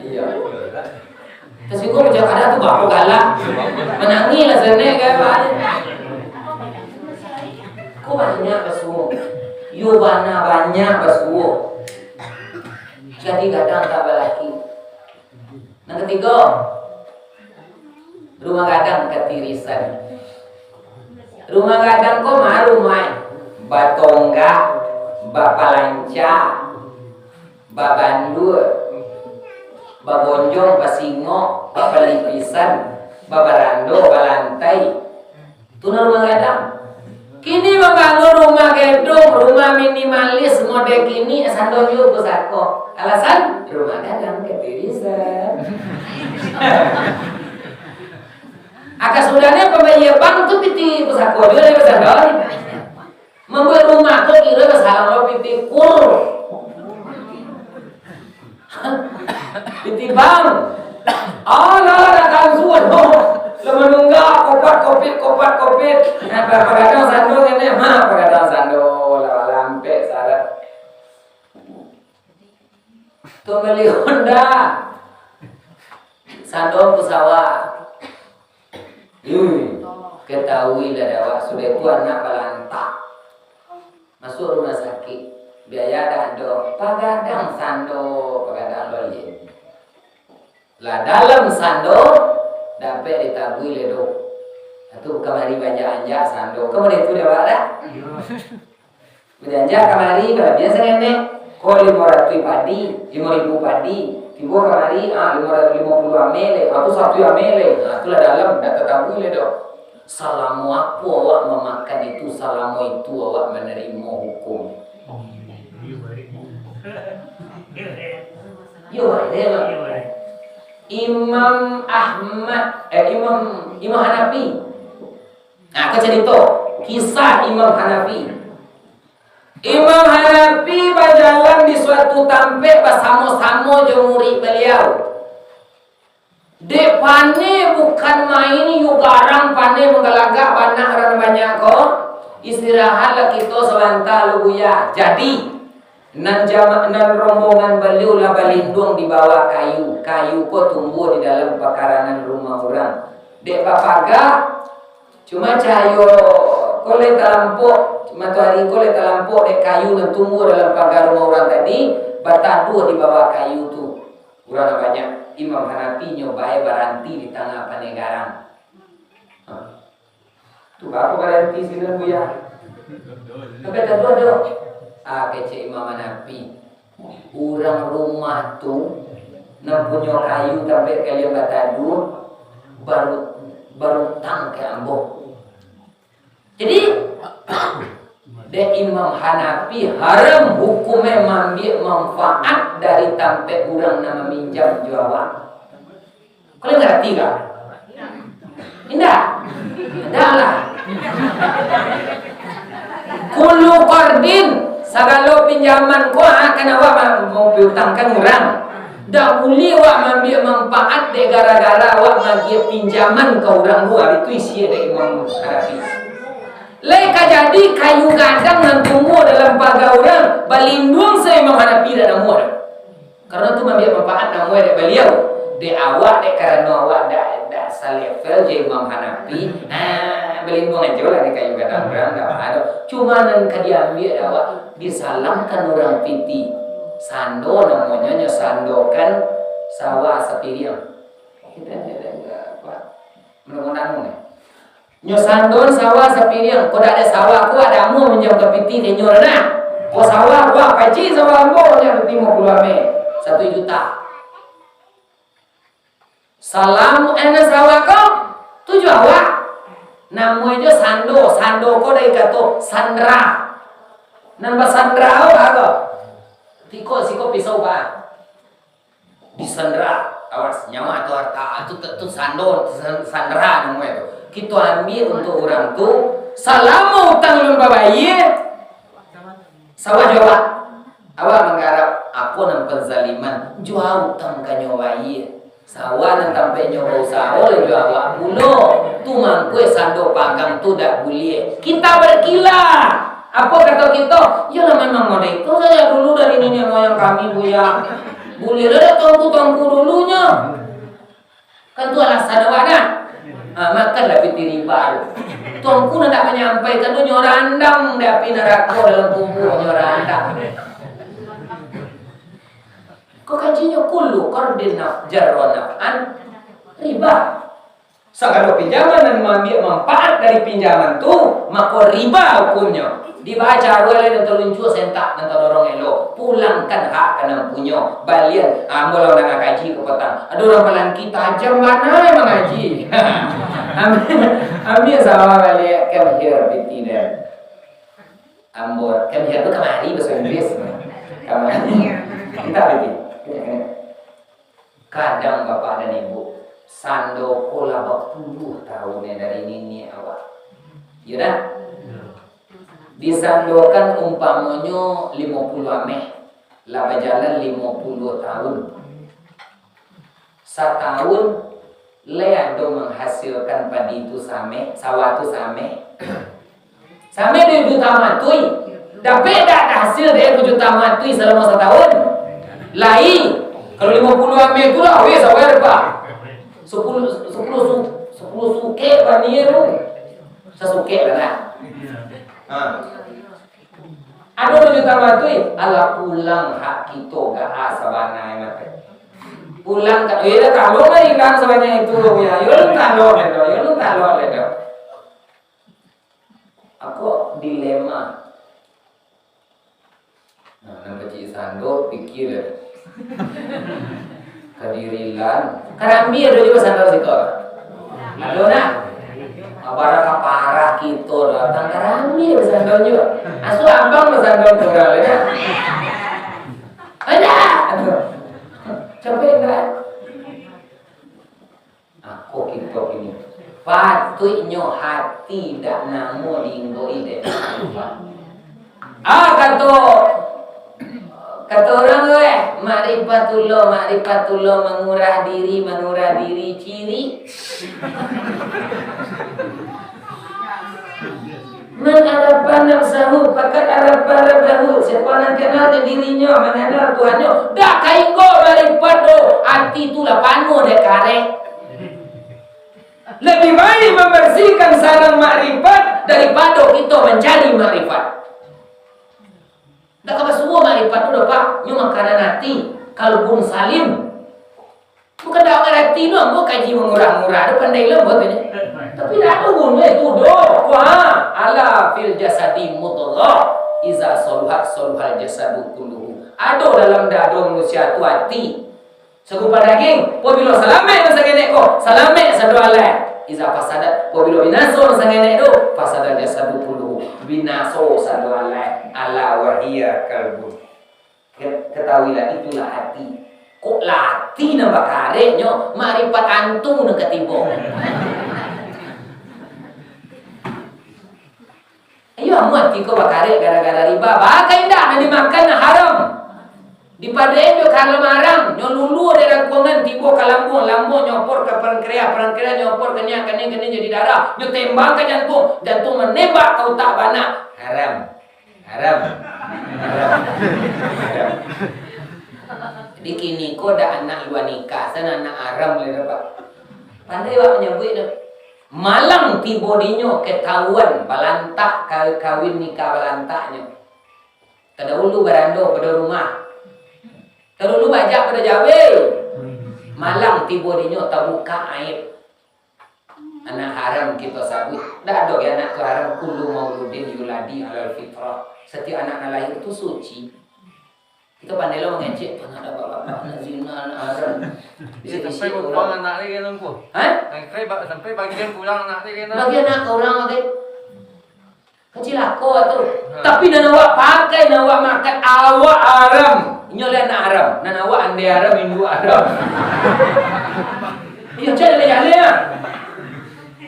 Iya. Tasinggung macam kada tu bapak galak. Manangih lah senek kan, Pak. Ko banyak basuo. Yo bana banyak basuo. Gadih gadang tak balaki. Nan katigo, rumah gadang katirisan. Rumah gadang ko ma rumah, batonggak, bapalanca, babandua. Bagonjong, basingok, bapalipisan, babarando, balantai. Tu nan rumah gadang. Kini mambangun rumah gedung, rumah minimalis model kini, sando juo pusako. Alasan, rumah gadang katirisan. Aka sudahnyo pambayia bank tu pitih pusako juo dari sando. Mambuek rumah ko kiro basalang lo pitih kur. Pitih bank. Alah, datang sudah. Lah manunggak, kopat kopit, kopat kopit. Nah, pagadang sando ngene, ha, pagadang sando. Lah, lampek sarat. Tu bali Honda. Sando pesawat. Hmm. Ketahuilah dek awak, sudah tu anak balantak. Masuk rumah sakit. Biaya dak ado. Pagadang sando, pagadang lolin. Lah dalam sando, dapek ditabui ledo. Tu kamari banyak anjak sando. Kamari tu dek awak dah. Bajanjak kamari, kalabiahan saketek, ko limo ratuih padi, limo ribu padi, tibo kamari, ah, limo ratuih limo puluah ameh le, ah, tu saratuih ameh le, ah, tu lah dalam, dak tatabui le doh. Salamo apo awak mamakan itu, salamo itu awak manarimo hukum. Yo, Imam Ahmad, eh, Imam, Imam Hanafi. Nah, ko carito, kisah Imam Hanafi. Imam Hanafi bajalan di suatu tampek basamo-samo jo murid baliau. Dek paneh bukan main, iyo garang paneh manggalagak bana urang banyak ko. Istirahatlah kito sabanta lu, Buya. Jadi, nan jama-, nan rombongan baliau lah balinduang di bawah kayu. Kayu ko tumbuah di dalam pakarangan rumah urang. Dek bapaga, Cuma cahayo ko lai talampok, matoari ko lai talampok dek kayu nan tumbuah dalam pagar rumah urang tadi, bataduah di bawah kayu tu. Urang nan banyak, Imam Hanafi nyo bae baranti di tangah paneh garang. Ha. Tu baa baranti sinan, Buya? Sampai taduah doh. Ah, kecek Imam Hanafi. Urang rumah tu, nan punyo kayu tampek kalian bataduah, baru, barutang ka ambo. Jadi, dek Imam Hanafi, haram hukumnyo maambiak manfaat dari tampek urang nan maminjam jo awak. Kalian ngarati kah? Indak? Indak lah. Kullu qardin, sagalo pinjaman ko, ah, kan awak ma-, mampiutangkan urang. Dak buliah awak maambiak manfaat dek gara-gara awak maagiah pinjaman ka urang tu, ari tu isi dek Imam Hanafi. Lai ka jadi kayu gadang nan tumbuah dalam paga urang, balinduang se Imam Hanafi dak namuah doh. Karano tu maambiak manfaat namuah dek baliau. Dek awak, dek karano awak dak, dak salevel jo Imam Hanafi, ha, balinduang ajo lah di kayu gadang urang, dak baa doh. Cuma nan ka diambiak dek awak, disalamkan urang pitih. Sando namonyo, nyo sandokan sawah sapiriang. Kita aja dah enggak kuat. Mudah-mudahan ni. Nyo sandoan sawah sapiriang, kok dak ado sawah, kok ado amuah minjam ka pitih ka inyo lah nah. Kok sawah, wah, pacik sawah ambo, nyo pitih limo puluah ameh, satu juta. Salam, eh, nan sawah ko, tujuah awak. Namonyo sando, sando ko dari kato sandra. Nan basandra ko, apo? Tiko siko pisau, bah. Disandra, awas, nyawa atau harta, tu, tu, tu sando, san-, sandra namonyo tu. Kito ambiak untuak urang tu, salamo utang alun babayia, sawah jo awak. Awak manggarap, apo nan panzaliman, jua utang ka nyo bayia. Sawah nan tampek nyo bausaho, lah jo awak pulo. Tu mangko sando pagang tu dak buliah. Kita berkilah. Apo kato kito? Iyolah, memang model itu saja dulu dari niniak moyang kami, Buya. Buliahlah dek tuangku-tuangku dulunyo. Kan tu alasan awak dah. Ha, makanlah pitih riba tu. Tuangku nan dak manyampaikan tu nyo randam di api narako dalam kubua, nyo randam. Ko kajinyo kullu qardin naf-, jarra naf'an riba. Sagalo pinjaman nan maambiak manfaat dari pinjaman tu, mako riba hukumnyo. Di baa caro lai nan taluncua sentak, nan tadorong elok, pulangkan hak ka nan punyo. Balian, ambo lah mandanga kaji ko patang. Ado urang Palangki tajam bana mangaji. Ambiak, ambiak sawah baliak, come here, piti den. Ambo, come here tu kamari, bahaso Inggris. Kamari. Mintak piti. Kadang, Bapak dan Ibu, sando ko lah bapuluah tahun dari niniak awak. Iyo dah? Disandokan umpamonyo limo puluah ameh, lah bajalan limo puluah tahun. Satahun, lai ado manghasilkan padi tu sameh, sawah tu sameh. Sameh duo juta matui. Dapek dak hasil dari duo juta matui salamo satahun? Lai. Kalau limo puluah ameh tu lah, weh, sabar, Pak. Sapuluah, sapuluah su-, sapuluah sukek bani tu. Sasukek lah, nah. Ha. Ado duo juta matui, alah pulang hak kito gaa sabana mah. Pulang ka, eh, dah talo lah ilang sabanyak itu, ya. Yo lu talo lah tu, yo lu talo lah tu. Ako dilema. Nah, nan pacik sando, pikir lah. Kadirilan. Karambia ado juo sando siko. Ado nah. Abara ka parah kito datang karambia basando juo. Asu abang basando kurang, ya. Ada. Aduh. Capek enggak? Ako kito kini. Patuiknyo hati dak namo diinggo-i dek Allah. Ah, kato, kato urang tu, eh, makrifatullah, makrifatullah, mangurah diri, mangurah diri, ciri. Man arafa nafsahu, faqad arafa rabbahu. Siapa nan kenal dek dirinyo, manganal Tuhannyo, dak ka inggo makrifat doh. Ati tu lah panuah dek kareh. Lebih baik mambarsihkan sarang makrifat daripado kito mancari makrifat. Dak ka basuo makrifat tu doh, Pak. Nyo makanan ati, kalbun salim. Bukan dak mangarati doh, ambo kaji mangurah-ngurah tu, pandai lo ambo tu nyo. Tapi dak ado guno itu doh. Wah, ala fil jasadi mudghah, iza soluhat soluhal jasadu kulluhu. Ado dalam dado manusia tu ati. Sagumpal dagiang, pabilo salamaik nan sangenek ko, salamaik sado alam. Iza fasadat, pabilo binaso nan sangenek tu, fasadal jasadu kulluhu, binaso sado alam. Ala wahiya kalbun. Ke-, katahuilah, itulah hati. Kok lah hati nan bakareknyo, makrifat antu nan ka tibo. Iyo, amuah ati ko bakarek gara-gara riba. Baa ka indak nan dimakan nan haram? Dipadoe jo ka haram-haram, nyo lulu dek rangkuangan, tibo ka lambuang, lambuang nyo opor ka pankreas, pankreas nyo opor ka niak, ka niak, ka niak jadi darah, nyo tembak ka jantuang, jantuang manembak ka utak bana. Haram. Haram. Haram. Haram. Jadi kini ko dak anak lua nikah, san anak haram lai dapat. Pandai awak manyabuik tu. Malang tibo dinyo katahuan balantak ka-, kawin nikah balantaknyo. Tadahulu barando pado rumah. Tadahulu bajak pado jawi. Malang tibo dinyo tabukak aib. Anak haram kito sabuik. Dak ado ge anak tu haram. Kullu mauludin yuladi alal fitrah. Satiok anak nan lahir tu suci. Kito pandai lo mangecek, "Anak dak bapak, anak zina, anak haram." Bisa sampai bisi bakurang urang anak lagi kan, Angku? Hah? Sampai ba-, sampai bagian kurang anak lagi kan? Bagi anak urang lagi. Kacilako tu. Ha. Tapi nan awak pakai, nan awak makan, awak haram. Inyo lah anak haram. Nan awak andai haram, induak haram. Iyo, cek jaleh-jaleh ah.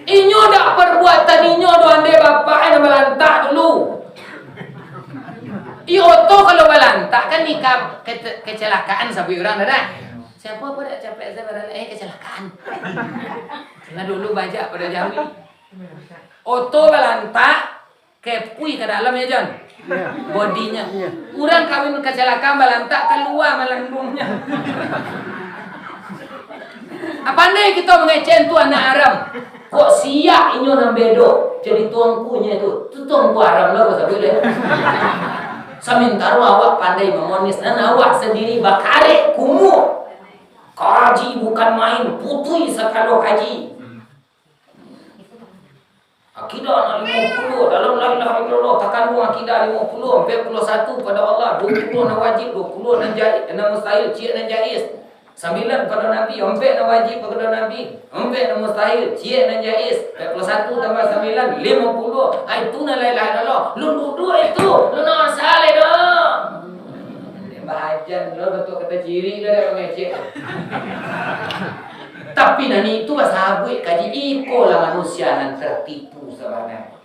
Inyo dak perbuatan inyo doh, andai bapak eh, nan balantak dulu. Iyo, oto kalau balantak kan ni ka-, ke-, kecelakaan sabuik urang dah, dah. Siapa pun dak capek saya barang, eh, kecelakaan. Nah, dulu bajak pado jawi. Oto balantak, kepui ka dalam ya, Jon. Iyo. Bodinya. Iyo. Urang kawin kecelakaan balantak, kalua malandungnya. Apa andai kito mangecek tu anak haram? Kok siak inyo nan bedo jadi tuangkunyo tu? Tu tuangku haram lah, kau sabuik deh. Samantaro awak pandai mamonis, nan awak sandiri bakarek kumuak. Kaji bukan main, putui sakalo kaji. Akidah nan limo puluah, dalam la ilaha illallah, takanduang akidah limo puluah, ampek puluah satu pada Allah, duo puluah nan wajib, duo puluah nan jai-, nan mustahil, ciek nan jaiz. Sambilan pada Nabi, ampek nan wajib pada Nabi, ampek nan mustahil, ciek nan jaiz. Ampek puluah satu tambah sambilan, limo puluah. Ah, itu nan la ilaha illallah. Lun duduak itu, lun nak saleh doh. Bahajan lo, bantuak kata cirik lo, dak mangecek. Tapi nan itu basabuik kaji, iko lah manusia nan tertipu sabananyo.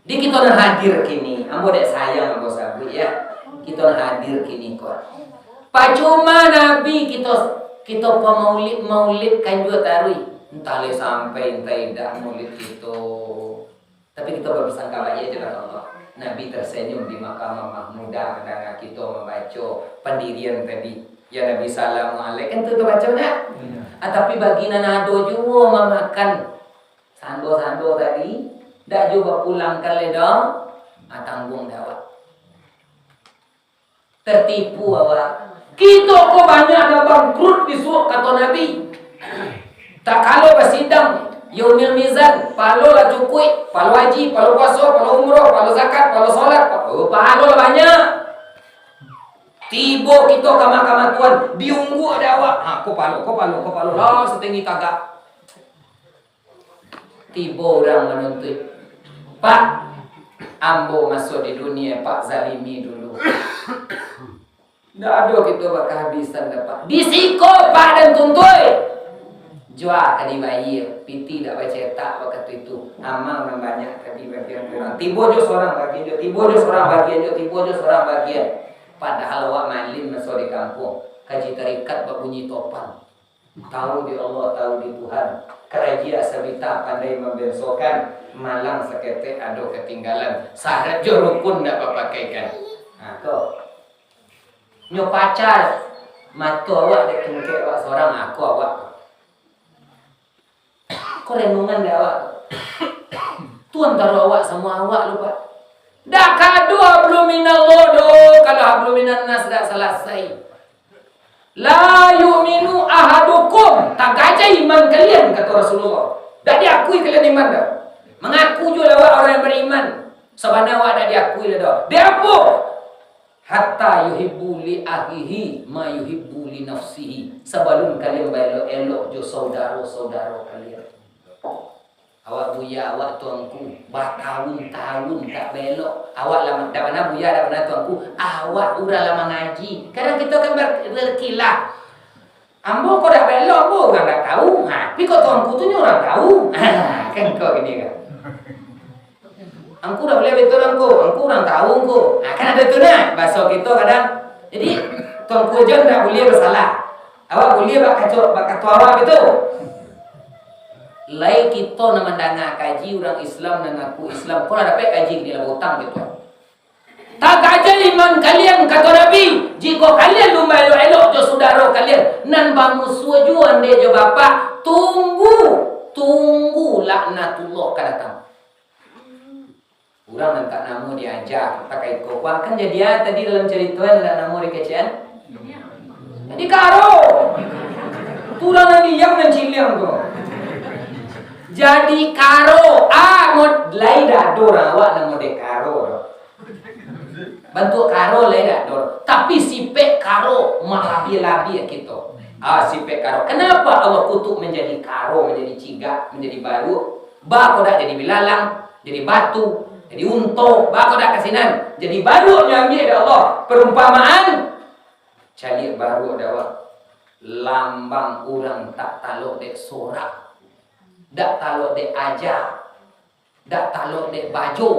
Di kito nan hadir kini, ambo dek sayang ambo sabuik ya. Kito nan hadir kini ko. Pacuma Nabi kito, kito pamaulid-maulid kan juo taruih. Entah lai sampai, entah indak maulid kito. Tapi kito bapasangka baiak aja lah ka Allah. Nabi tersenyum di Makamah Mahmudah mandanga kito mambaco pandirian tadi. Ya Nabi, salamu alaik. Kan tu, tu baco ndak? Iya. Ah, tapi bagi nan ado juo mamakan sando-sando tadi, ndak juo bapulangkan lai doh, ah, tangguang dek awak. Tertipu awak. Kito ko banyak nan bangkrut bisuak, kato Nabi. Takalo basidang, yaumil mizan, pahalo lah cukuik, pahalo haji, pahalo puaso, pahalo umroh, pahalo zakat, pahalo solat, pa-, oh, pahalo lah banyak. Tibo kito ka Makamah Tuan, diungguak dek awak. Ha, ko pahalo, ko pahalo, ko pahalo, lah satangah tagak. Tibo urang manuntuik, "Pak, ambo maso di dunia, Pak zalimi dulu." Ndak ado kito bakahabisan doh, Pak. Di siko, Pak, den tuntuik. Jua ka dibayia, pitih dak bacetak wakatu itu. Amal nan banyak tadi bagian urang. Tibo jo surang bagian jo, tibo jo surang bagian jo, tibo jo surang bagian. Padahal awak malin maso di kampuang. Kaji tarikat babunyi topan. Tahu di Allah, tahu di Tuhan. Karajia sabita pandai mambensokan, malang saketek ado katinggalan. Syarat jo rukun ndak bapakaikan. Ha, ko. Nyo paca mato awak dek tungkek awak sorang, ha, ko awak. Ko renungan dek awak. Tu antaro awak samo awak lo, Pak. Ndak ka ado hablum minallah doh, kalau hablum minannas ndak salasai. "La yu'minu ahadukum," tagaja iman kalian, kato Rasulullah. Dak diakui kalian iman doh. Mangaku juo lah awak urang yang bariman. Sabana awak dak diakui lah doh. Dek apo? "Hatta yuhibbu li akhihi ma yuhibbu li nafsihi." Sabalun kalian baelok-elok jo saudaro-saudaro kalian. Awak buya, awak tuanku, batahun-tahun tak baelok. Awak lah, dak pernah buya, dak pernah tuanku. Awak urang lah mangaji. Kadang kito kan ber-, berkilah. Ambo ko dak baelok, ambo urang dak tahu. Ha, tapi kok tuanku tu nyo urang tahu. Ha, kan ko gini kan. Angku dak buliah batua angku, angku urang tahu angku. Ha, kan ado tu nah, bahaso kito kadang. Jadi, tuanku aja dak buliah basalah. Awak buliah bak kaco, bak kato awak gitu. Lai kito nan mandanga kaji urang Islam, nan ngaku Islam, ko lah dapek kaji gini lah bautang gitu. Tagaja iman kalian, kato Nabi, jikok kalian lumba elok-elok jo sudaro kalian, nan bamusuah juo andeh jo bapak, tunggu, tunggu laknatullah ka datang. Urang nan tak namo diaja, pakai iko, kan jadi ah tadi dalam carito nan tak namo dikecekan? Jadi karo. Tu urang nan diam nan ciliang tu. Jadi karo, ah, mod-, lai dak ado urang awak namo dek karo tu. Bantuak karo lai dak ado. Tapi sipek karo malabiah-labiah kito. Ah, sipek karo. Kenapa Allah kutuk menjadi karo, menjadi cigak, menjadi baruak? Ba ko dak jadi bilalang, jadi batu, jadi unto, ba ko dak kasinan. Jadi baruak nyo ambiak dek Allah. Perumpamaan, caliak baruak dek awak. Lambang urang tak talok dek sorak, dak talok dek aja, dak talok dek bajo,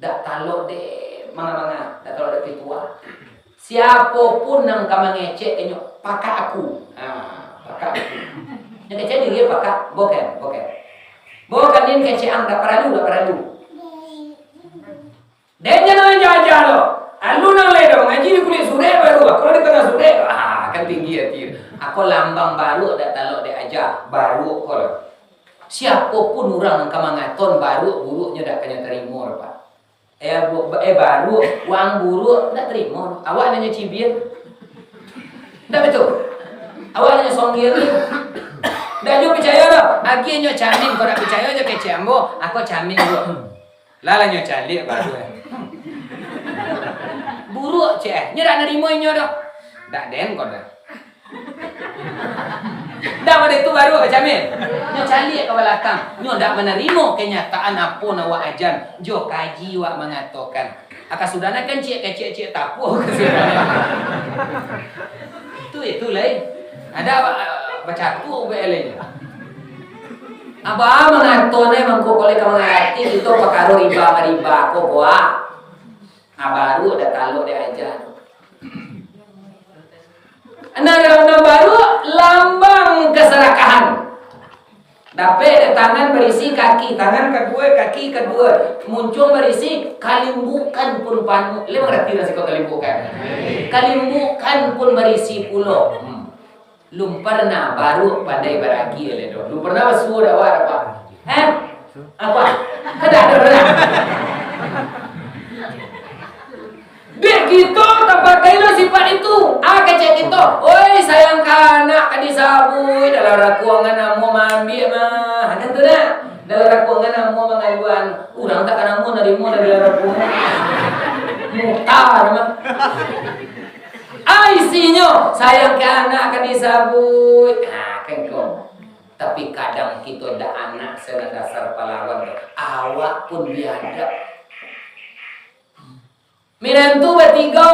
dak talok dek manga-manga, dak talok dek pituah. Siapo pun nan ka mangecek inyo, pakak aku. Ha, pakak aku. Nan kecek diri pakak, bukan, bukan. Bukan nin kecek ang, dak paralu, dak paralu. Den jan aja-aja lo. Alun ang lai doh mangaji di kulik surek baru, ako di tangah surek. Ah, kan tinggi ati. Ako lambang baruak dak talok dek aja, baruak ko lo. Siapo pun urang nan ka mangaton baruak buruaknyo dak kanyo tarimo doh, Pak. Eh, bu-, eh, baruak, wang buruak dak tarimo. Awak nanyo cibir. Dak betul? Awak nanyo songgir. Ndak nyo picayo doh. Agiah nyo camin, kok ndak picayo jo kecek ambo, ako camin juo. Lah, lah nyo caliak baru, eh. Buruak, cek, eh. Nyo ndak narimo inyo doh. Ndak den ko doh. Ndak, pado itu baru bacamin. Nyo caliak ka balakang. Nyo ndak manarimo kanyataan apo nan wak ajan. Jo kaji wak mangatokan. Aka sudah nak kan ciek kecek ciek tapuah. Itu, itu lai. Ada ba-, bacakuak ubek lai. Aba mangato ne mangko kolek ka mangarati kito pakaro riba mariba ko, ko, ah. Ah, baru dah talok dek aja. Nah, dalam nan baru, lambang keserakahan. Dapek dek tangan berisi kaki, tangan kedua, kaki kedua, muncuang berisi, kalimbukan pun panuh. Lai mangarati lah siko kalimbukan? Kalimbukan pun berisi pulo. Hmm. Lum pernah baru pandai baragi, le, doh. Lum pernah basuo dak awak, dak, Pak? Heh? Apa? Kada, kada pernah. Dek kito tapakai lo sifat itu. Ah, kecek kito. Oi, sayang ka anak ka disabuik. Dalam rakuangan amo maambiak mah. Kan tu dah. Dalam rakuangan amo mangaluan. Urang tak ka namo narimo dari dalam rakuangan. Mutar mah. Ah, isinyo, sayang ka anak ka disabuik. Ah, kan ko. Tapi kadang kito dak anak se nan dasar palawan. Awak pun biadab. Minantu batigo.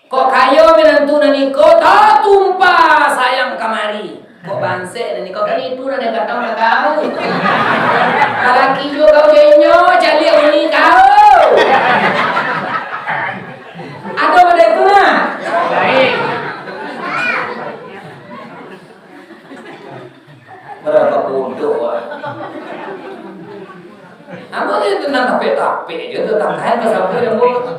Kok kayo minantu nan iko, tatumpah sayang kamari. Kok bansek nan iko, kan itu nan dikatang nak kau. Lalaki juo kau jo inyo, caliak uni kau. Ado pado itu nah. Bara bodoh, wah. Ambo ni tenang tapek-tapek je tu, tangkahan ka sapa yang buat.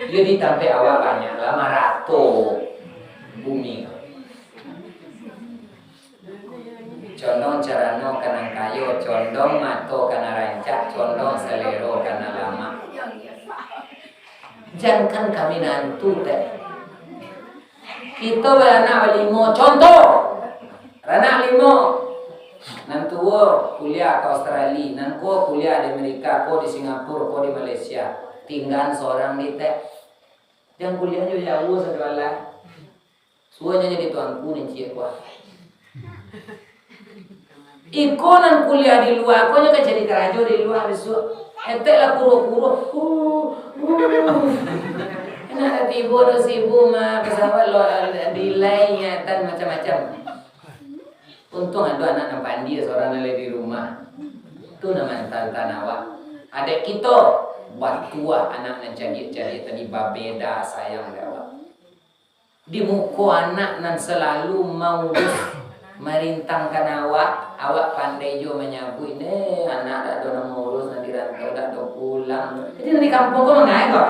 Yo di tampek awak banyak lah, marato bumi. Condong carano ka nan kayo, condong mato ka nan rancak, condong salero ka nan lamak. Jankan kami nantu teh. Kito baranak balimo, contoh, baranak limo, nan tuo kuliah ka Australia, nan ko kuliah di Amerika, ko di Singapura, ko di Malaysia, tinggaan sorang di teh. Jan kuliah jo jauah sadoalah. Suo nyo jadi tuanku nan ciek kuah. Iko nan kuliah di lua ko, nyo ka cari karajo di lua bisuak. Etek lah kuruah-kuruah. Huh, huh. Nak lah tibo do sibu mah, pesawat lo delay, ingatan macam-macam. Untuang ado anak nan pandia, sorang nan lai di rumah. Tu nan mantan-tan awak. Adek kito, batuah anak nan cadiak-cadiak tadi, babeda sayang dek awak. Di muko anak nan salalu maurus, marintangkan awak, awak pandai juo manyabuik, "Neh, anak dak ado nan maurus, nan di rantau dak ado pulang." Jadi, nan di kampuang ko mangae ko?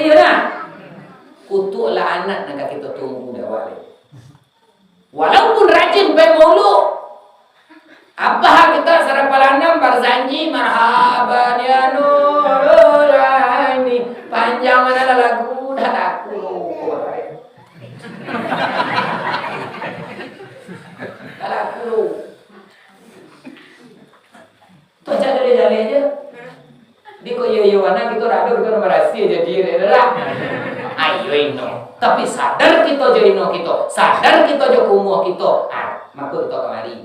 Kayo dah. Kutuaklah anak nan ka kito tunggu dek awak lai. Walaupun rajin pai mauluk, apa hak kita sarapalanam barjanji, "Marhaban ya Nurul Aini." Panjang mano lah lagu, dah laku. Dah laku. Tu cak jaleh-jaleh je. Di ko iyo-iyo, anak kito dak ado, kito nak barasiah jadi, dak ado lah. Ayo ino. Tapi sadar kito jo ino kito, sadar kito jo kumuah kito. Ah, mako kito kamari.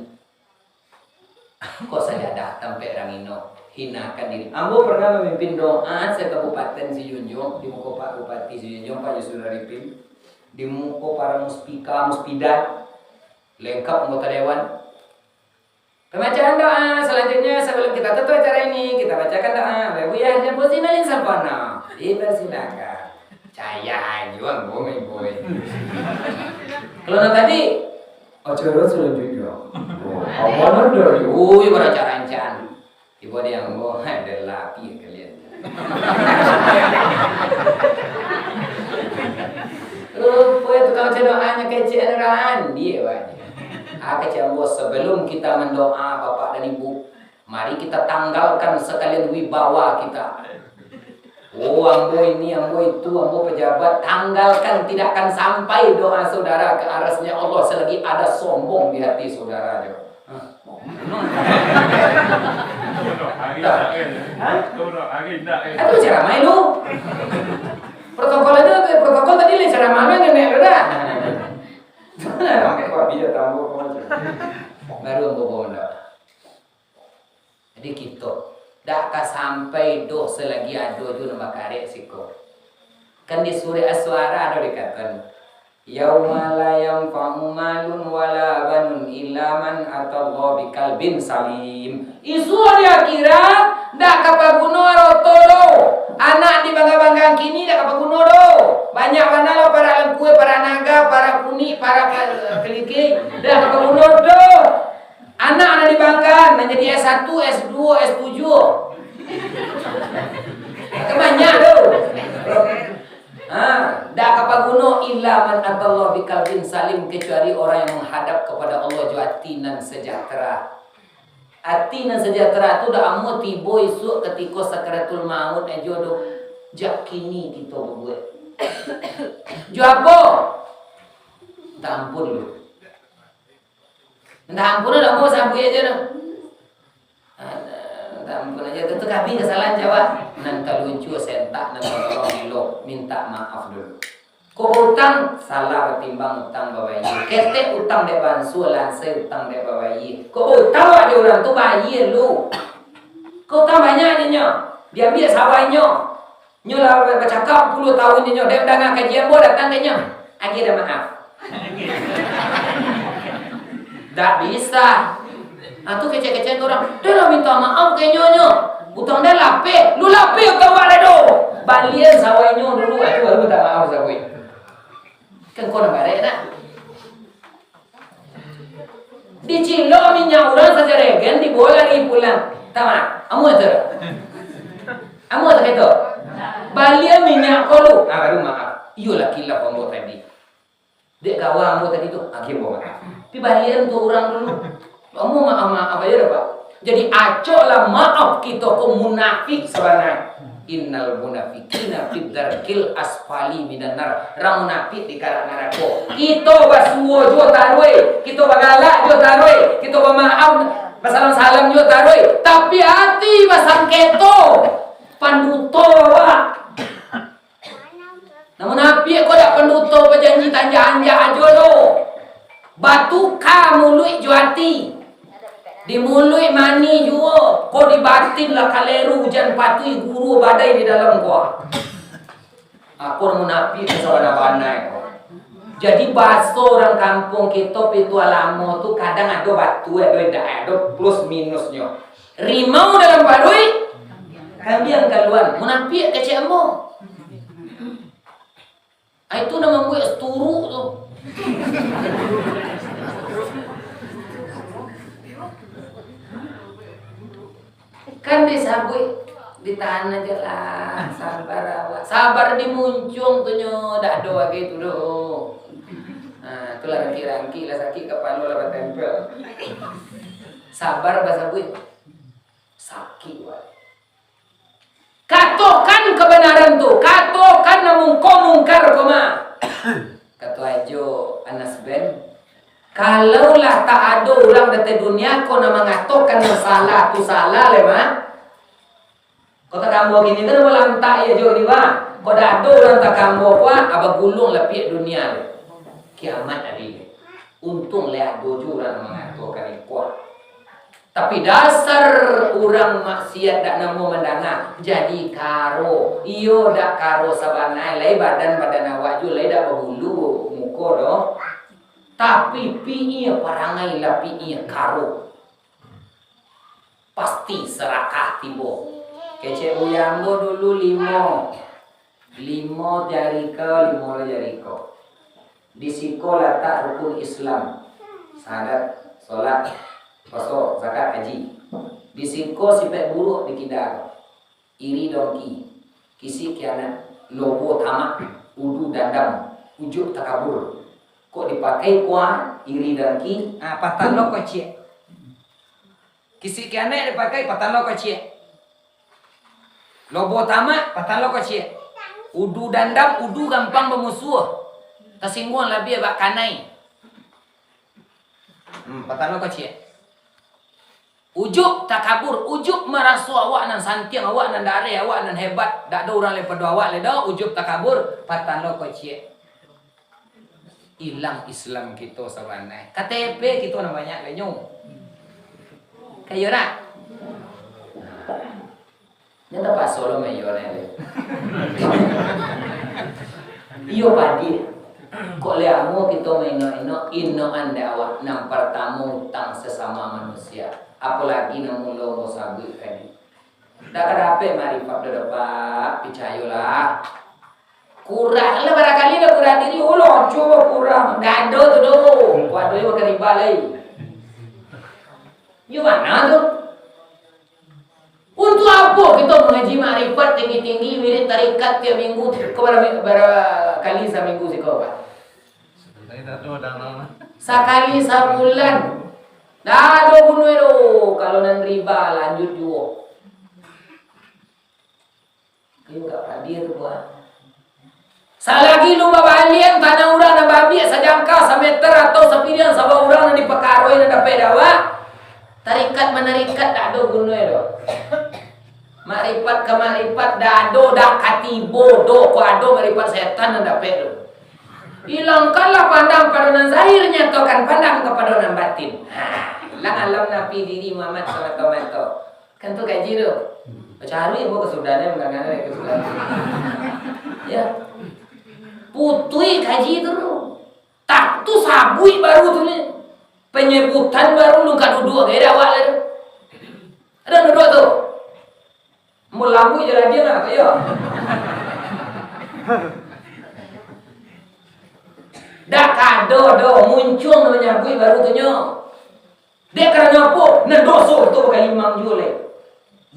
Ko sajadah tampek rang ino, hinakan diri. Ambo pernah mamimpin doa se-Kabupaten Sijunjung, di muko Pak Bupati Sijunjung, Pak Yusril Arifin, di muko para muspika, muspida, lengkap anggota dewan. Pembacaan doa selanjutnya, sebelum kita tutup acara ini, kita bacakan doa Abai Buyah dan Puzi Malin Sampono. Dipersilakan. Cayah juo, boy, boy. Kalau nan tadi, acara selanjutnya. Oh, apa nan dari? Ui, barancang-rancang. Tibo di ambo, adalah api kalian. Rupo itu kau cak doanyo kecek anu randi, wah. Ah, kecek ambo, sebelum kita mendoa Bapak dan Ibu, mari kita tanggalkan sekalian wibawa kita. Oh, ambo ini, ambo itu, ambo pejabat. Tanggalkan, tidak akan sampai doa saudara ke arasnya Allah selagi ada sombong di hati saudara tu. Hah? Hah? Itu ceramah lu. Protokol aja, protokol tadi le ceramah lu yang kena lu dah. Pakai babi dah tambah kau macam. Baru ambo bawa dah. Jadi kito dak ka sampai doh selagi ado juo nan bakarek siko. Kan di surek Asy-Syu'ara ado dikatokan, "Yauma la yanfa'u malun wala banun illa man atallaha biqalbin salim." Isuak di akhirat dak ka paguno aroto doh. Anak dibangga-banggakan kini dak ka paguno doh. Banyak bana lo parak lengkue, parak naga, parak kunik, parak ka-, kelikik, dak ka paguno doh. Anak nan dibanggakan, nan jadi S satu, S dua, S tujuh. Kan banyak tu. Ha, dak ka paguno illa man atallaha biqalbin salim, kecuali orang yang menghadap kepada Allah jo ati nan sejahtera. Ati nan sejahtera tu dak amuah tibo isuak katiko sakaratul maut ajo doh. Jak kini kito babuek. Jo apo? Minta ampun dulu. Minta ampun dak mau sabuik ajo tu. Minta ampun ajo tu, tu kami kesalahan jawab. Nan taluncu sentak, nan talorong elok, minta maaf dulu. Kok utang, salah batimbang utang babayia. Ketek utang dek banso, lansai utang dek babayia. Kok utang awak jo urang tu, bayia lu. Kok utang banyak je nyo, diambiak sawah nyo. Nyo lah bacakap puluah tahun nyo, dek danga kaji ambo datang ka nyo. Agiah dah maaf. Dak bisa. Ah, tu kecek-kecek tu urang. Dah lah minta maaf ka inyo nyo. Utang dah lapeh. Lu lapeh utang wak dah doh. Balian sawah inyo dulu. Ah, tu baru minta maaf sabuik. Kan kau nak barek nak? Dicilok minyak urang sajaregen, dibawa lari pulang. Tama, amuah tu. Amuah tu kato. Balian minyak kau lu. Ah, baru maaf. Iyolah kilaf ambo tadi. Dek kawan ambo tadi tu, agiah ambo maaf. Tapi balian tu urang dulu. Ambo maaf-maaf aja dah, Pak. Jadi, acoklah maaf kito ko munafik sabananyo. Innal munafiqina fid darkil asfali minan nar. Urang munafik di karak narako. Kito basuo juo taruih, kito bagalak juo taruih, kito bamaaf, basalam-salam juo taruih. Tapi ati basangketo, panduto awak. Nan munafik ko dak panduto, bajanji tanjak-anjak ajo doh. Batuka muluik jo ati. Di muluik manih juo, ko di batin lah kaleru ujan patuih guru badai di dalam ko. Ako munafik tu sabana-bana ko. Jadi bahaso urang kampuang kito, pituah lamo tu kadang ado batua, ado indak, ado plus minusnyo. Rimau dalam paruik, kambiang kaluan. Munafik kecek ambo. Ah, itu nan mambuek seturuk tu. Kan disabuik, ditahan aja lah, sabar awak. Sabar di muncuang tu nyo, dak ado lagi tu doh. Nah, itulah rangki-rangki lah sakik kapalo lah batempel. Sabar basabuik. Sakik wak. Katokan kabanaran tu, katokan nan mungko mungkar ko mah. Kato Ajo Anas Ben, kalau lah tak ado urang di ateh dunia ko nan mangatokan nan salah tu salah lai mah. Kota Kambo kini tu nan malantak iyo jo ni mah. Ko dak ado urang Kota Kambo ko ah, bagulung lapiak dunia tu. Kiamat tadi. Untung lai ado jo urang nan mangatokan iko. Tapi dasar urang maksiat dak namuah mandanga, jadi karo. Iyo dak karo sabanai, lai badan-badan awak juo, lai dak babulu muko doh. Tapi piih parangai lah piih karo. Pasti sarakah tibo. Kecek buyambo dulu limo. Limo jari ko, limo lo jari ko. Di siko latak rukun Islam, sahadat, solat, puaso, zakat, haji. Di siko sifat buruak di kida ko. Iri dongki, kisik kianat, lobo tamak, udu dandam, ujuak takabur. Kok dipakai kua, iri dongki, ah, patah lo kocek. Kisik kianat dipakai, patah lo kocek. Lobo tamak, patang lo kocik. Udu dandam, udu gampang bamusuah. Tasingguang labiah bak kanai. Hmm, patang lo kocik. Ujub takabur, ujub maraso awak nan santiang, awak nan dareh, awak nan hebat. Dak ado urang lai pado awak lai doh, ujub takabur, patang lo kocik. Ilang Islam kito sabanai. K T P kito nan banyak lai nyo. Kayo dak? Nyo tapaso lo mayo lai. Iyo padiah. Kok lai lamo kito mainok-inok, inokan dek awak. Nan partamo utang sasamo manusia. Apolagi nan mulo ambo sabuik tadi. Dak ka dapek makrifat doh, Pak. Picayolah. Kurang lah barakali lah kurang diri. Ulo, cubo kurang. Dak ado tu doh. Kuat doh bakariba lai. Di mana tu? Untuk apo kito mangaji makrifat tinggi-tinggi, wirid tarikat tiap minggu, ko bara, bara kali saminggu siko, Pak? Sakali sabulan. Dak ado gunonyo doh, kalau nan riba lanjut juo. Iyo, gak padiah tu, Pak. Salagi lu babalian tanah urang nan baambiak sajangka, sameter atau sapiriang sawah urang nan dipakaroi nan dapek dek awak, tarikat manarikat dak ado gunonyo doh. Makrifat ka makrifat dak ado, dak ka tibo doh, kok ado makrifat setan nan dapek tu. Ilangkanlah pandang pado nan zahir, nyatokan pandang kapado nan batin. Ha, ilang alam nafi diri Muhammad samato-mato. Kan tu kaji tu. Cari buah kesudahan, yang kadang-kadang kesudahan. Ya. Putui kaji tu. Tak tu sabuik baru tu ni. Penyebutan baru lu ka duduak gaya awak lah tu. Ada duduak tu. Mun lambuik je lah dia lah, kayo. Dak kado doh, muncuang nan manyabuik baru tu nyo. Dek karano apo? Nan doso tu bakalimang juo lai.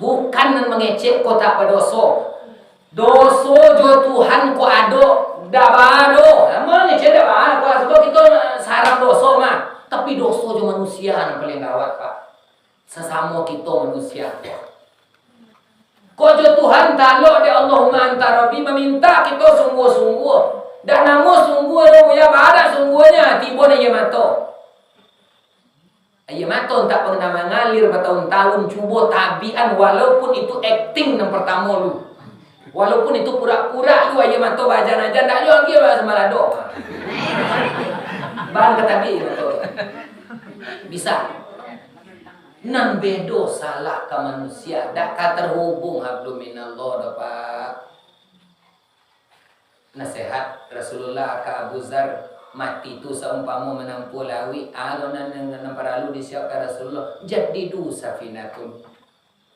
Bukan nan mangecek ko tak badoso. Doso jo Tuhan ko ado, dak baa doh. Mangecek dak baa, ko sebab kito sarang doso mah. Tapi doso jo manusia nan paling gawat, Pak. Sasamo kito manusia. Ko jo Tuhan talok dek Allahumma anta rabbi, maminta kito sungguah-sungguah. Dak namuah sungguah doh, Buya, baa dak sungguahnyo, tibo nan aia mato. Aia mato tak pernah mangalir batahun-tahun, cubo tabikan, walaupun itu akting nan partamo lu. Walaupun itu pura-pura lu aia mato baajan-ajan, dak juo lagi baa sambalado. Ban ka tabik mato. Bisa. Nan bedo salah ka manusia, dak ka tarhubung hablum minallah doh, Pak. Nasehat Rasulullah ka Abu Dzar, mati tu saumpamo manampuah lauik, ado nan, nan, nan paralu disiapkan Rasulullah, jaddidu safinakum.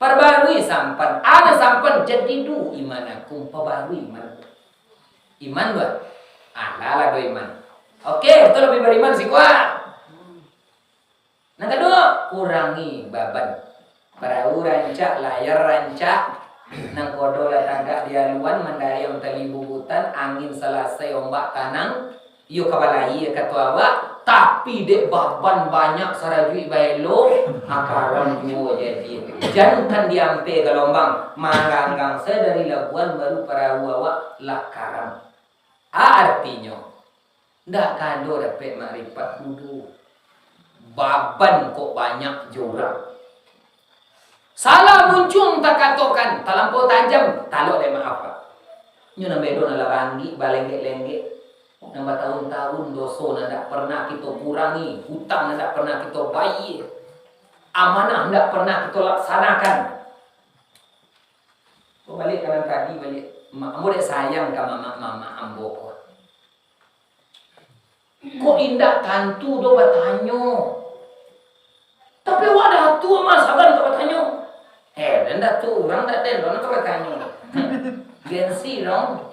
Parbarui sampan, ado sampan, jaddidu imanakum, pabarui iman. Iman tu, alah lah do iman. Oke, tu labiah bariman siko ah. Nan kaduo, kurangi baban. Parahu rancak, layar rancak, nangkodo lah tagak di aluan, mandayang tali bubutan, angin salasai, ombak tanang, iyo ka balaia kato awak, tapi dek baban banyak sarajuik baelo, ha, karam juo jadi. Jantan diampe galombang, maranggang sajo dari labuan, baru parahu awak lah karam. A, artinyo, ndak ka ado dapek makrifat dudu. Baban kok banyak jo urang. Salah muncuang takatokan, talampau tajam, talok dek maaf, Pak. Nyo nan bedo nan lah baanggik, balenggek-lenggek. Nan batahun-tahun doso nan ndak pernah kito kurangi, hutang nan ndak pernah kito bayia, amanah ndak pernah kito laksanakan. Ko baliak ka nan tadi, baliak. Ma-, ambo dek sayang ka mamak-mamak ambo ko. Kok indak tantu doh batanyo. Tapi awak datuak mah, sagan ka batanyo. Eh, den datuak urang dak den, bana ka batanyo. Gengsi dong.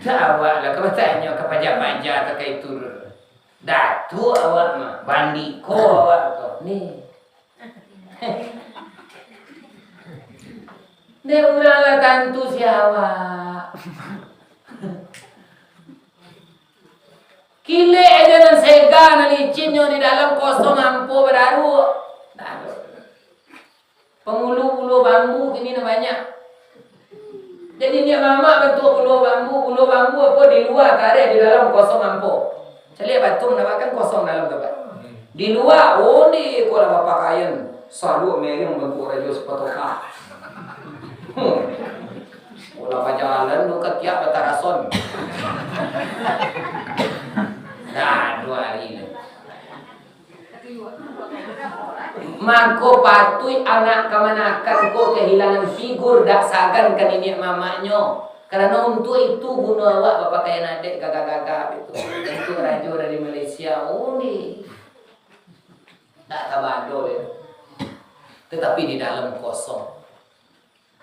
Dak awak lah ka batanyo ka paja-paja atau ka itu. Datuak awak mah, bandiko awak ko. Ni. Dek urang lah tantu si awak. Kilek aja nan sega, nan licinnyo di dalam kosong ampo badaruak. Pangulu buluah bambu kini nan banyak. Jadi, niniak mamak bantuak buluah bambu, buluah bambu apo di lua kareh, di dalam kosong ampo. Caliak batu mandapakan kosong dalam tu, Pak. Di lua, oh, ni ko lah bapakaian saluak mereng bantuak rajo sapatoka. Hmm. Ko lah bajalan tu katiak batarason. Nah, duo hari tu. Mako patuik anak kamanakan ko kahilangan figur, dak sagan ka niniak mamaknyo. Karano untuak itu guno awak bapakaian adaik gagah-gagah itu. Untuak rajo dari Malaysia, undi. Dak tabado yo. Tatapi di dalam kosong.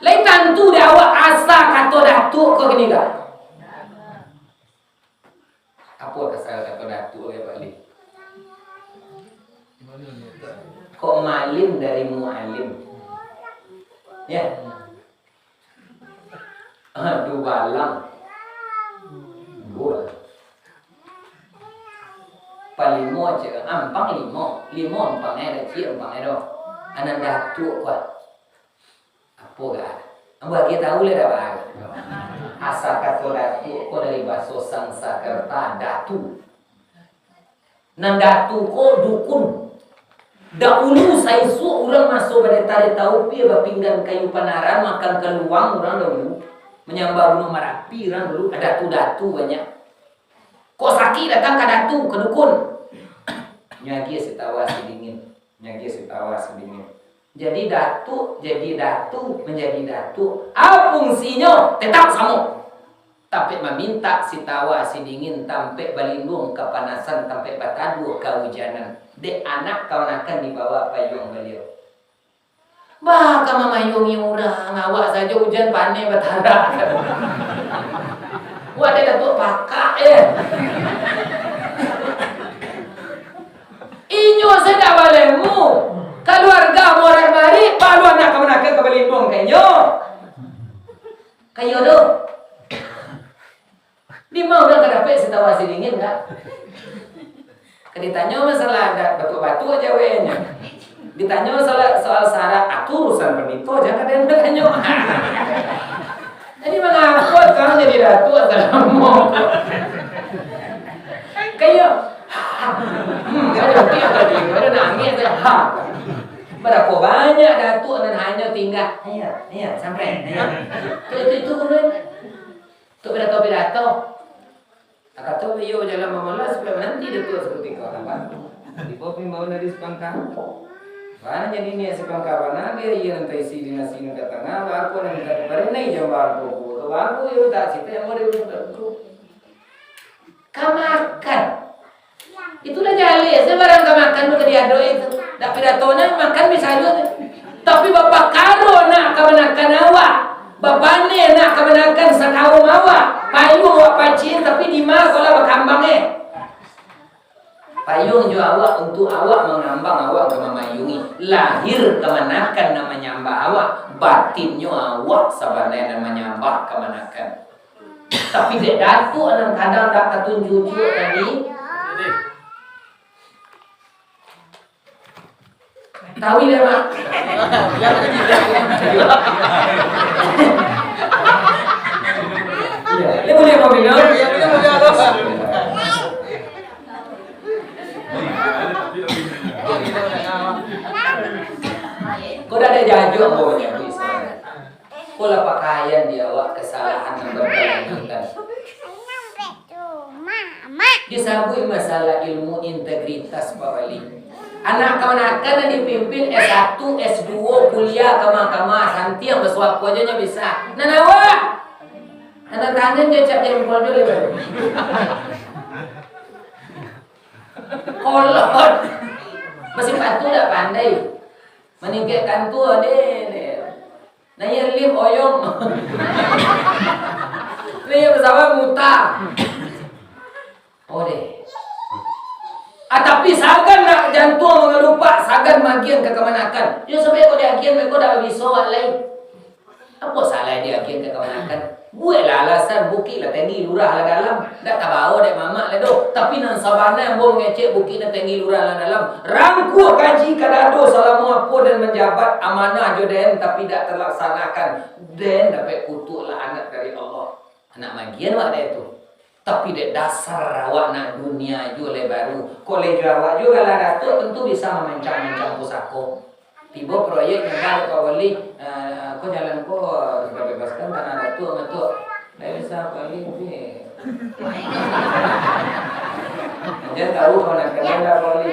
Lai tantu dek awak asa kato datuak ko kini ka? Apo asa kato datuak ko, Pak Lim? Kok malim dari mualim? Ya. Aduh, balang. Gol. Palimo cek, ampang limo. Limo ampang eh, kecil ampang eh doh. Anak datuak kuat. Apo ga? Ambo agiah tahu lah dak, Bang? Asa kato datuak ko dari baso Sansakerta, datu. Nan datu ko dukun. Dahulu saisuak urang maso badeta-deta upia, bapinggan kayu panaran, makan kaluang urang dahulu. Manyambah Gunuang Marapi urang dulu, datu-datu banyak. Kok sakik datang ka datu, ka dukun. Nyo agiah sitawa sidingin. Nyo agiah sitawa sidingin. Jadi datuak, jadi datu, manjadi datuak. Apo fungsinyo? Tetap samo. Tampek mamintak sitawa sidingin, tampek balinduang kapanasan, tampek bataduah kaujanan. Dek anak kamanakan dibawa payuang baliau. Bah, ka mamayuangi urang, awak sajo ujan paneh batarak. Wah, dek datuak pakak, eh. Inyo sajo dak balemu. Kaluarga morar marik, baru anak kamanakan ka balinduang ka inyo. Kayo tu. Di ma urang ka dapek sitawa sidingin, Kak? Ka ditanyo masalah adat, batuak-batuak jaweknyo. Ditanyo soal, soal syarak, ah, tu urusan pandito, jan ka den tanyo. Jadi, mangapa kau jadi datuak salamo? Kayo, hmm, ada dia tadi, ada nangis, ada, ha. Barapo banyak datuak nan hanyo tingga, "Ayo, ayo, sampai, ayo." Tu, itu, itu, kemudian. Tok pidato-pidato. Kato baliau jalan mamalas, supayo mananti datuak sakutiko. Nampak? Tibo pimbaun dari Sipangka. Bana jadi niaik Sipangka, bana agiah iyo nan taisi di nasi nan ka tangah, bako nan ka diparinai jamba angko. Bako iyo tak sitai yang model untuak tu. Ka makan. Itulah jaleh, sabarang ka makan tu ka diadoi tu. Dak pidato nah, makan bisa juo tu. Tapi bapakaro nak kamanakan awak, bapaneh nak kamanakan sakaum awak, payuang awak pacik, tapi di ma ko lah bakambang, eh. Payuang jo awak untuak awak mangambang, awak ka mamayuangi. Lahir kamanakan nan manyambah awak, batinnyo awak sabananyo nan manyambah kamanakan. Tapi dek datuak nan kadang dak katunjuak tadi. Tahu dia, Mak? Dia boleh apa, Bina? Kau dah ada jajuk apa punya, please? Ko lah pakaian di awak kasalahan nan bakelanjutan. Disabuik masalah ilmu integritas, Pak Wali. Anak kamanakan nan dipimpin S satu, S dua, kuliah, kama-kama, santiang basuaku aja nyo bisa. Nan awak? Tanda tangan je cap jempol dulu, Pak. Kolot. Masih patuh dak pandai. Maningkek kantua, deh, deh. Naiak lift oyong. Naiak pesawat muta. Oh, deh. Ah, tapi sagan nak jantuang mangalupak, sagan magian ka kamanakan. Yo, sampai ko diagian, ko dak babiso awak lai. Apo salah diagian ka kamanakan? Bueklah alasan bukik lah tenggi, lurah lah dalam. Ndak tabao dek mamak lai doh. Tapi nan sabana ambo mangecek bukik nan tenggi, lurah lah dalam. Rangkuah kaji ka dado salamo apo den manjabat amanah jo den, tapi dak talaksanakan, den dapek kutuak laknat dari Allah. Anak magian awak dek tu. Tapi dek dasar awak nak dunia juo lai baru. Kok lai juo awak juo galah Datuak, tentu bisa mamancang-mancang pusako. Tibo proyek nyo Pak Wali, eh, ko jalan ko sudah bebaskan tanah Datuak, Datuak. Lai bisa Pak Wali, tapi. Jan tahu kawan kalian dah Pak Wali.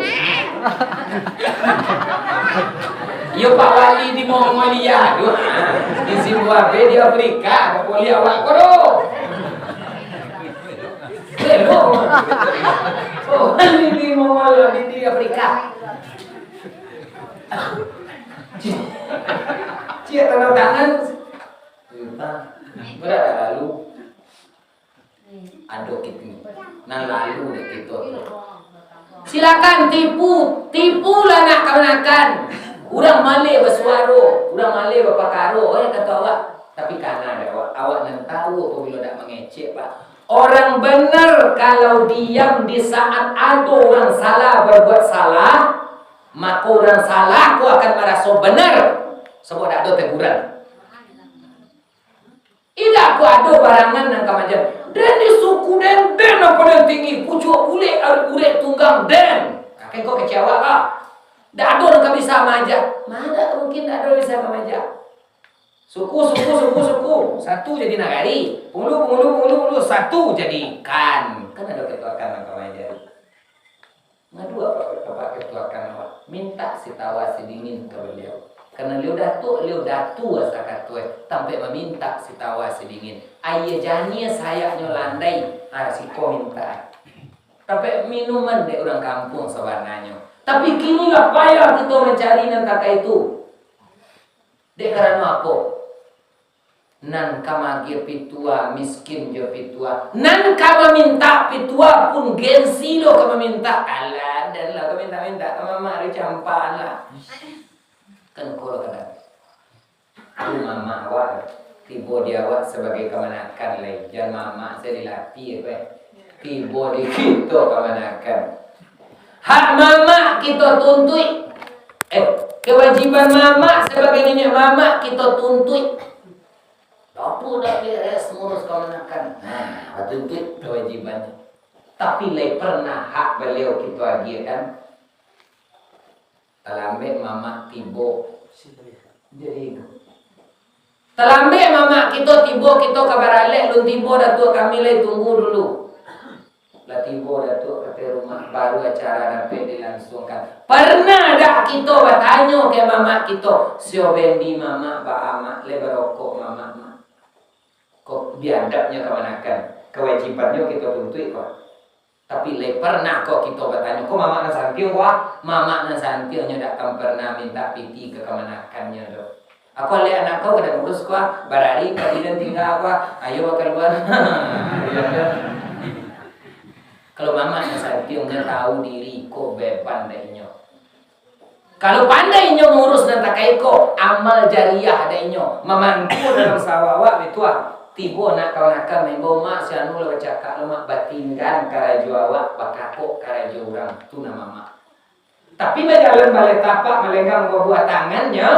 Yo Pak Wali di Mongolia tu. Di Zimbabwe, di Afrika, Pak Wali awak ko doh. Elok. Oh, di, di Mongolia, di, di Afrika. Ciek tanda tangan. Entah. Berada lalu. Ado kito. Nan lalu dek kito tu. Silakan tipu, tipulah nak kamanakan. Urang maleh basuaro, urang maleh bapakaro, eh, kato awak. Tapi kana dek awak, awak nan tahu apabilo dak mangecek, Pak. Orang benar kalau diam di saat ado urang salah berbuat salah, mako urang salah ko akan maraso benar, sabab dak ado teguran. Indak ko ado barangan nan ka maaja. Den di suku den, den nan paling tinggi, pucuak bulek, urek tunggang den. Kakek ko kecewa lah. Dak ado nan ka bisa maaja. Mana mungkin dak ado bisa maaja? Suku, suku, suku, suku. Satu jadi nagari. Pungulu, pungulu, pungulu, pungulu. Satu jadi ikan. Kan ado ketuakan nan ka maaja. Ngadu apa, apa ketuakan awak? Mintak si tawa si dingin ka baliau. Karano liau datuak, liau datu asa kato, tampek mamintak si tawa si dingin. Aia janiah sayaknyo landai, ha, siko mintak. Tampek minuman dek urang kampuang sabananyo. Tapi kini lah payah kito mancari nan takah itu. Dek karano apo? Nan ka maagiah pituah miskin jo pituah. Nan ka mamintak pituah pun gengsi lo ka mamintak. Alah, den lah ka mintak-mintak ka mamak tu, campak lah. Kan ko lo kadang. Tu mamak awak, tibo di awak sabagai kamanakan lai. Jan mamak sajo dilatih ko, eh. Tibo di kito kamanakan. Hak mamak kito tuntuik. Eh, kewajiban mamak sabagai niniak mamak kito tuntuik. Dapua dak beres ngurus kamanakan. Nah, batuntuik kewajibannyo. Tapi lai pernah hak baliau kito agiahkan? Talambek mamak tibo. Jadi, talambek mamak kito tibo, kito ka baralek, lun tibo datuak kami lai, tunggu dulu. Lah tibo datuak ka ateh rumah, baru acara dapek dilangsungkan. Pernah dak kito batanyo ka mamak kito, "Sio bendi mamak, baa mak, lai barokok mamak, mak?" Ko biadabnyo kamanakan, kawajibannyo kito tuntuik ko. Tapi lai pernah ko kito batanyo, "Ko mamak nan santiang ko, ah?" Mamak nan santiang nyo dak akan pernah mintak pitih ka kamanakannyo doh. Ako alek anak kau kada ngurus ko, ah? Barari padi nan tingga ko, ah? Ayo bakalua. Kalau mamak nan santiang nyo tahu diri ko beban dek inyo. Kalau pandai inyo maurus nan takah iko, amal jariah dek inyo, mamantu dalam sawah awak, bituah. Tibo nak kawan akan maimbau, "Mak, si anu lah bacakak lo, Mak, batinggan karajo awak, bakakok karajo urang." Tu nan mamak. Tapi bajalan baleh tapak, malenggang babuah tangannyo,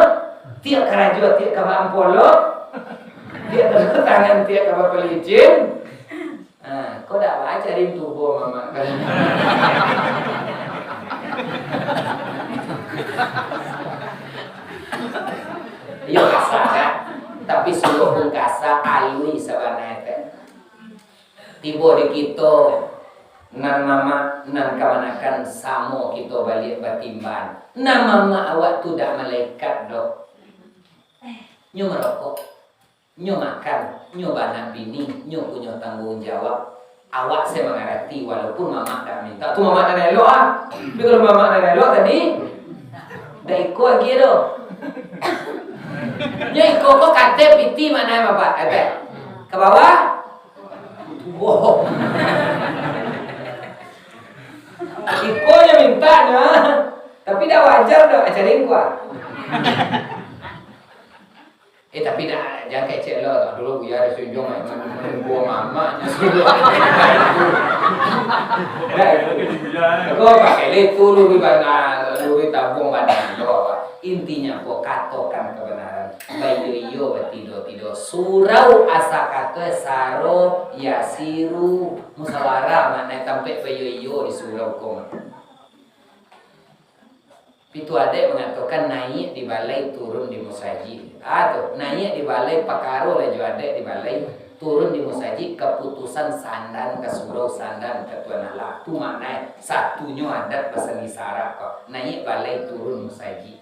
tiok karajo, tiok ka baampolok, tiok ka tangan, tiok ka bapalicin. Ha, ko dak baa cari tubo mamak. Iyo kasa, kan? Tapi sungguahpun kasa, alui sabananyo teh. Tibo di kito, nan mamak, nan kamanakan, samo kito baliak batimbang. Nan mamak awak tu dak malaikat doh. Nyo marokok, nyo makan, nyo baanak bini, nyo punyo tangguang jawab. Awak se mangarati, walaupun mamak dak minta. Tu mamak nan elok, ah. Tapi kalau mamak nan elok tadi, dak iko agiah doh. Nyo iko ko kateh pitih maknanyo, Bapak? Epek. Ka bawah? Tubo. Iko nyo minta nyo. Tapi dak wajar doh, cari iko, ah. Eh, tapi dah, jangan kecek lo. Dulu Buya di Sunjung, main, main, main buah mamaknya Sunjung. Dah, itu. Kau pakai le tu lu di bana, lu di tabung bana. Lo, intinya, kau katokan kebenaran. Baiyo-iyo, batido-tido. Surau asa kato saro, yasiru, musawara, makna tampek baiyo-iyo di surau ko. Pitu adaik mangatokan, naiak di balai, turun di musajik. Ah, tu, naiak di balai, pakaro lah jo adaik di balai, turun di musajik, kaputusan sandan ka surau, sandan ka Tuhan Allah. Tu maknai, satunyo adat basandi sarak ko. Naiak balai, turun musajik.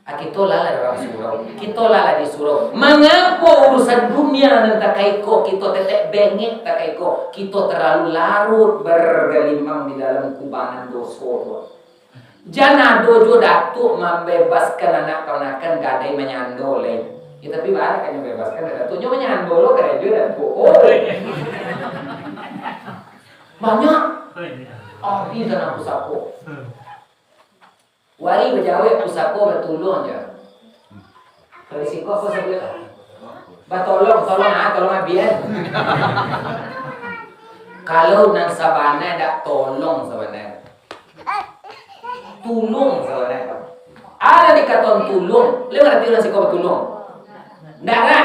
Ah, kito lah lah urang surau. Kito lah lah di surau. Mangapo urusan dunia nan takaiko, kito tetek bengek takaiko, kito terlalu larut bergelimang di dalam kubangan doso tu. Jan ado juo datuak mambebaskan anak kamanakan gadai manyando lai. Ya, tapi baa kan mambebaskan datuak, nyo manyando lo gadai juo datuak. Oh. Banyak. Abih tanah pusako. Wari bajawek, pusako batulung jo. Kalau di siko apo sabuik? Batolong, tolong ah, tolong abian. Kalau nan sabana dak tolong sabana. Tulung sabana. Ado dikatoan tulung, lai mangarati urang siko batulung? Ndak ado.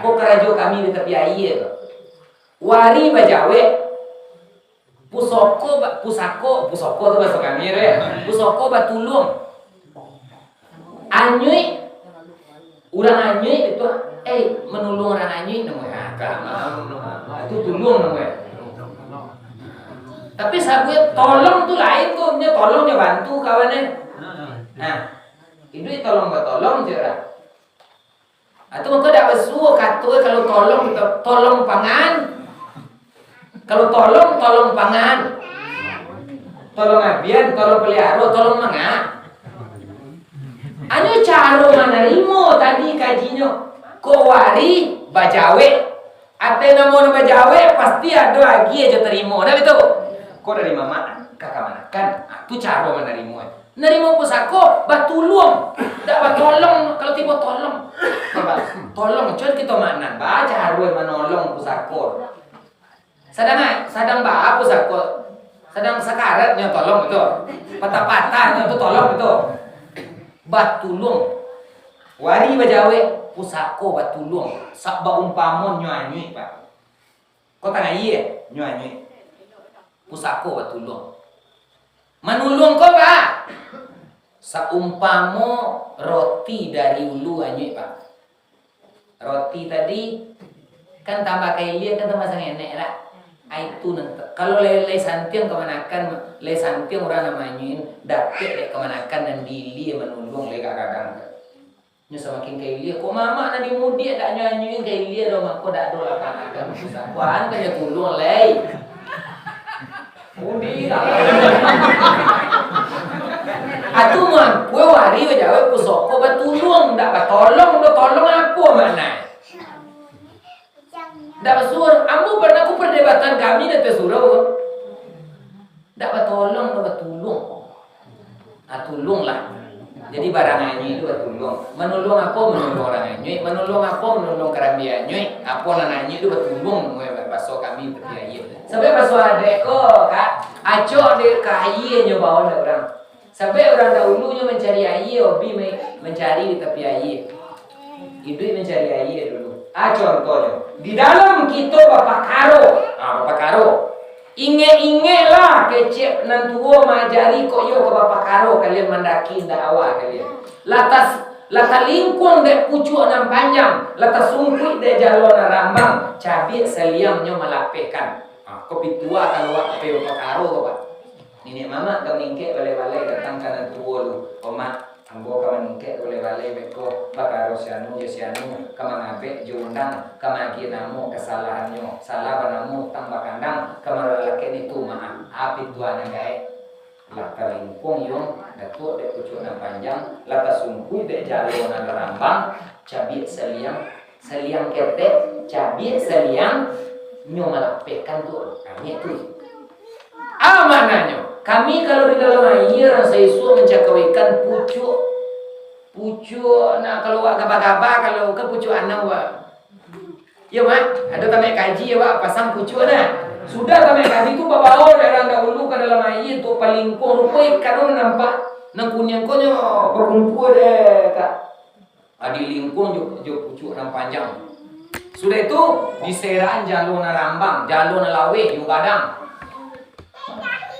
Ko karajo kami di tapi aia ko. Wari bajawek, pusako ba-, pusako, pusako tu bahaso kami tu, ya. Pusako batulung. Anyuik, urang anyuik itu, eh, manulung urang anyuik namonyo. Ah, itu tulung namonyo. Tapi sabuik tolong tu lain tu, nyo tolong nyo bantu kawan, eh. Nah, iduik tolong batolong je urang. Atau mako dak basuo kato kalau tolong, to-, tolong pangan. Kalau tolong, tolong pangan. Tolong abian, tolong peliharo, tolong manga. Anu caro manarimo tadi kajinyo. Ko wari bajawek. Ateh namo nan bajawek, pasti ado agiah jo tarimo. Dak batua? Ko dari mamak ka kamanakan. Ah, tu caro manarimo. Narimo pusako, batulung. Dak batolong, kalau tibo tolong. Tolong, cuman kito maknan, ba caro manolong pusako. Sadang, sadang ba pusako, sadang sakarat nyo tolong tu. Patah-patah nyo tu tolong tu. Batulung. Wari bajawek, pusako batulung. Sak baumpamo nyo anyuik, Pak. Ko tangah aia, nyo anyuik. Pusako batulung. Manulung ko, Pak? Saumpamo roti dari ulu anyuik, Pak. Roti tadi, kan tambah ka ilia, kan tambah sangenek lah. Ah, itu nan te-, kalau lai, lai santiang kamanakan, lai santiang urang nan manyuin, dapek dek kamanakan nan di ilia manulung lai ka gadang tu. Nyo samakin ka ilia, kok mamak nan di mudiak dak nyo anyuin ka ilia doh, mako dak ado lah kamanakan pusako. Kuan ka nyo tulung lai. Atu mangkue wari bajawek pusako batulung, dak batolong, batolong apo makna? Dak basuo, ambo pernah ku perdebatan kami di ateh surau. Dak batolong, dak batulung. Ah, tulung lah. Jadi barang anyuik tu batulung. Manulung apo? Manulung urang anyuik. Manulung apo? Manulung karambia anyuik. Apo nan anyuik tu batulung, baso kami tapi aia. Sampai baso adek ko, Kak, acok dek ka aia nyo bawa dek urang. Sampai urang dahulu nyo mancari aia, hobi ma-, mancari di tapi aia. Iduik mancari aia dulu. Ah, contohnyo, di dalam kito bapakaro. Ah, bapakaro. Ingek-ingeklah kecek nan tuo maajari kok iyo ka bapakaro kalian mandaki indak awak kalian. Lah tas-, lah talingkuang dek pucuak nan panjang, lah tasungkuik dek jalo nan rambang, cabiak saliangnyo malapehkan. Ah, ko pitua kalau awak ka pai bapakaro ko, Pak. Niniak mamak ka maningkek balai-balai datang ka nan tuo lu. Omak, ambo ka maningkek balai-balai beko, bakaro si anu jo si anu, ka mangabek jo undang, ka maagiah namo kasalahannyo, salah banamo utang bakandang, ka malalakek itu maaf, api tuan nan gaek. Lah talingkuang iyo, datuak dek pucuak nan panjang, lah tasungkuik dek jalo nan rambang, cabiak saliang, saliang ketek, cabiak saliang, nyo malapehkan tu, kami tu. Ah, maknanyo, kami kalau di dalam aia, urang saisuak mancakau ikan pucuak, Pucuak nak kalau awak gaba-gaba, kalau ka pucuak anau, Pak. Iyo, Mak. Ado tamek kaji, awak pasang pucuak nah. Sudah tamek kaji tu babawo dek urang dahulu ka dalam aia untuak palingkuang. Rupo ikan tu nampak. Nan kuniang ko nyo bakumpua dek, Kak. Ah, dilingkuang jo, jo pucuak nan panjang. Sudah itu, diseraan jalo nan rambang, jalo nan laweh, jo gadang.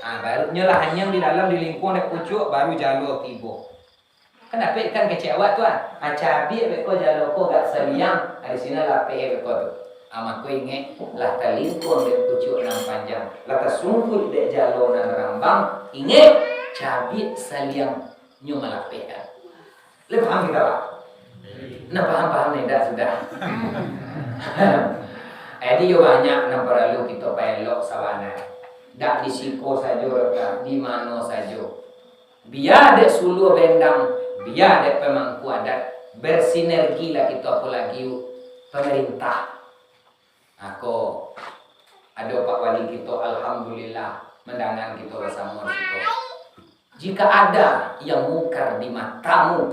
Ah, baru nyo lah anyang di dalam dilingkuang dek pucuak, baru jalo tibo. Kan dapek ikan kecek awak tu, ah. Ah, cabiak beko jalo ko agak saliang, ah, di sinan lapeh beko tu. Ah, mako ingek, lah talingkuang dek pucuak nan panjang, lah tasungkuik dek jalo nan rambang, ingek, cabiak saliang nyo malapehkan. Lai paham kito, Pak? Nah, paham-paham ni, dak sudah. Jadi, yo banyak nan paralu kito paelok sabana. Dak di siko sajo, dak di mano sajo. Bia dek suluah bendang, bia dek pamangku adat, bersinergilah kito, apolagi pamarintah. Ako, ado Pak Wali kito, alhamdulillah, mandangan kito basamo di siko. Jika ada yang mungkar di matamu,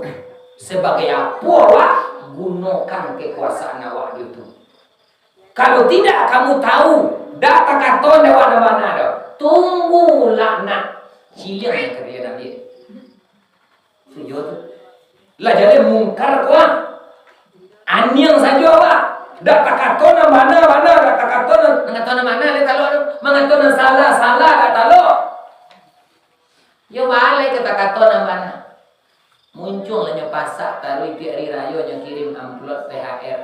sabagai apo awak gunokan kekuasaan awak di tu? Kalau tidak kamu tahu, dak takato dek awak nan bana doh. Tunggu laknat. Ciliang nan ka diambiak. Iyo tu. Lah jadi mungkar ko ah. Aniang sajo awak. Dak takato nan bana-bana, dak takato nan, mangato nan bana, dak talok tu. Mangato nan salah-salah, dak talok. Yo balai ka takato nan bana. Muncuang lah nyo pasak taruih, tiap ari rayo nyo kirim amplop T H R.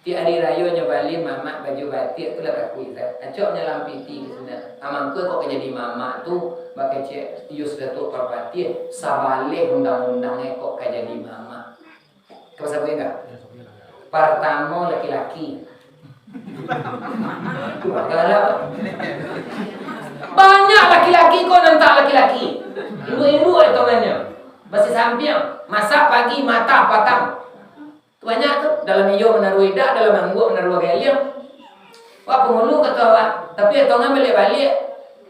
Tiap ari rayo nyo bali mamak baju batiak tu lah kakuik sa. Acok nyo lampiti ka sinan. Amangko kok ka jadi mamak tu, bakecek Yus Datuak Parpatiah, sabaleh undang-undang e kok ka jadi mamak. Ka pasabuik ka? Partamo laki-laki. Galak. Banyak laki-laki ko nan tak laki-laki. Induak-induak etongannyo. Basisampiang, masak pagi, matah patang. Tu banyak tu, dalam iyo manaruah idak, dalam angguak manaruah galiang. Wah, pangulu kato awak, tapi etongan baliak-baliak.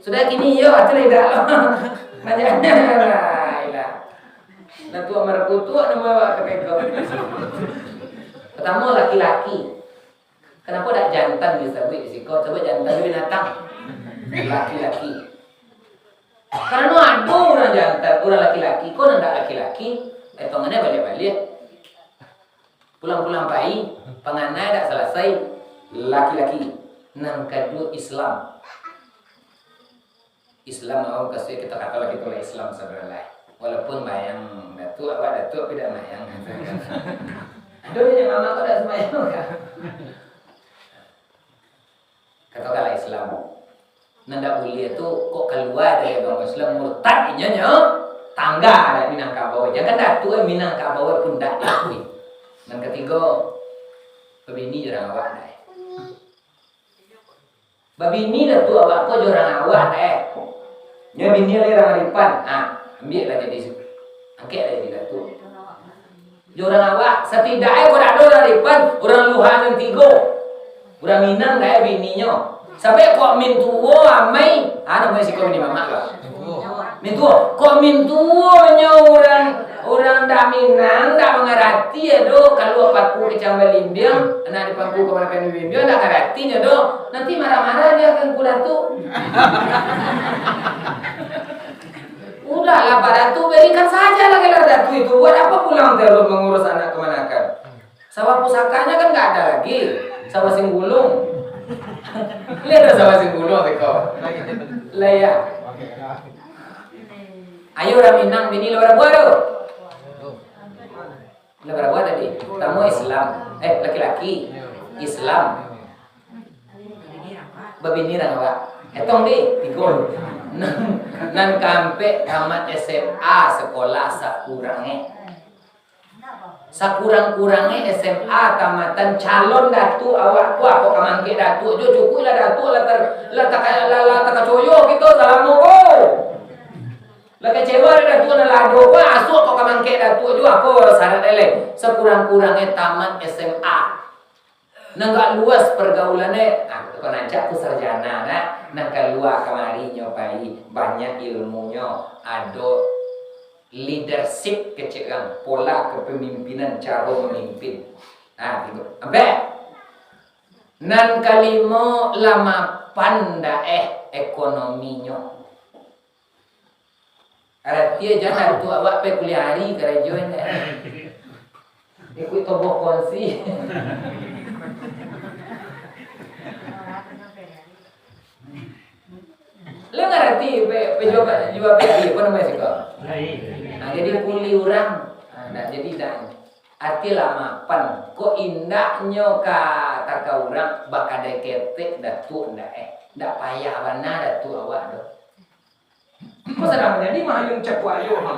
Sudah kini iyo, atau idak lo. Banyak. Lah, ilah. Lah tu amar kutuak namo awak ka peko. Partamo laki-laki. Kanapo dak jantan disabuik di siko? Coba jantan tu binatang. Laki-laki. Karano ado urang jantan, urang laki-laki ko nan dak laki-laki, etongannyo baliak-baliak. Pulang-pulang pai, panganai dak salasai, laki-laki. Nan kaduo Islam. Islam awak mukasuik kito kato lah kito lah Islam sabananyo. Walaupun bayang datuak, awak datuak tapi dak bayang. Aduh, nyo mamak ko dak sumbayang ka. Katokanlah Islam. Nan dak buliah tu kok kalua dari agamo Islam, murtad inyo nyo, tangga dari Minangkabau. Jangan datuak Minangkabau pun dak diakui. Nan katigo, babini jo urang awak dak. Babini datuak awak ko jo urang awak, eh. Nyo bini lai urang Aripan. Ah, ambiaklah jadi su-, angkeklah jadi datuak. Jo urang awak, satidaknyo kok dak ado urang Aripan, urang Luhak nan tigo. Urang Minang dak bininyo. Sampai kok mintuo amai, ah, namonyo siko bini mamak lah. Mintuo, kok mintuonyo urang, urang dak Minang, dak mangarati ado, kalua paku kacang balimbiang, anak di paku kamanakan balimbiang, dak ngaratinyo doh. Nanti marah-marah dia ka Angku Datuak. Udahlah, Pak Datuak, berikan sajalah gelar Datuak itu. Buat apa pulang terus mengurus anak kamanakan? Sawah pusakanya kan nggak ada lagi. Sawah Singgulung. Lihat dah sawah Singgulung, teko. Lah ya. Ayo urang Minang, bini lah bara buah tu. Lah bara buah tadi. Partamo Islam. Eh, laki-laki. Islam. Babini urang awak. Etong deh, tigo. Nan, nan kaampek tamat S M A, sekolah sakurangnyo. Sakurang-kurangnyo S M A tamatan, calon datuak awak ko, kok ka maangkek datuak juo, cukuiklah datuak lah ter-, lah taka-, lah, lah takacoyo kito salamo ko. Lah kecewa dek datuak nan lah ado ko, asuak kok ka maangkek datuak juo, apo syarat e lai? Sakurang-kurangnyo tamat S M A. Nan agak luas pergaulan e, ah, kok rancak tu sarjana, nah. Nan kalua kamari nyo pai, banyak ilmunyo, ado Leadership kecek urang, pola kepemimpinan, caro mamimpin. Nah, gitu. Ampek. Nan kalimo, lah mapan ndak eh ekonominyo. Arati jan tu awak pai kuliah ari karajo ni. Ikuik toboh konsi. Lo ngarati pe-, pejual, jual P I, apa namanya siko? Nah, jadi kuli urang. Nah, ndak jadi dah. Arati lah mapan. Kok indaknyo ka, ka urang bakadai ketek, datuak ndak eh. Ndak payah bana datuak awak tu. Kok sadang jadi mahayun cakuak ayo, ha?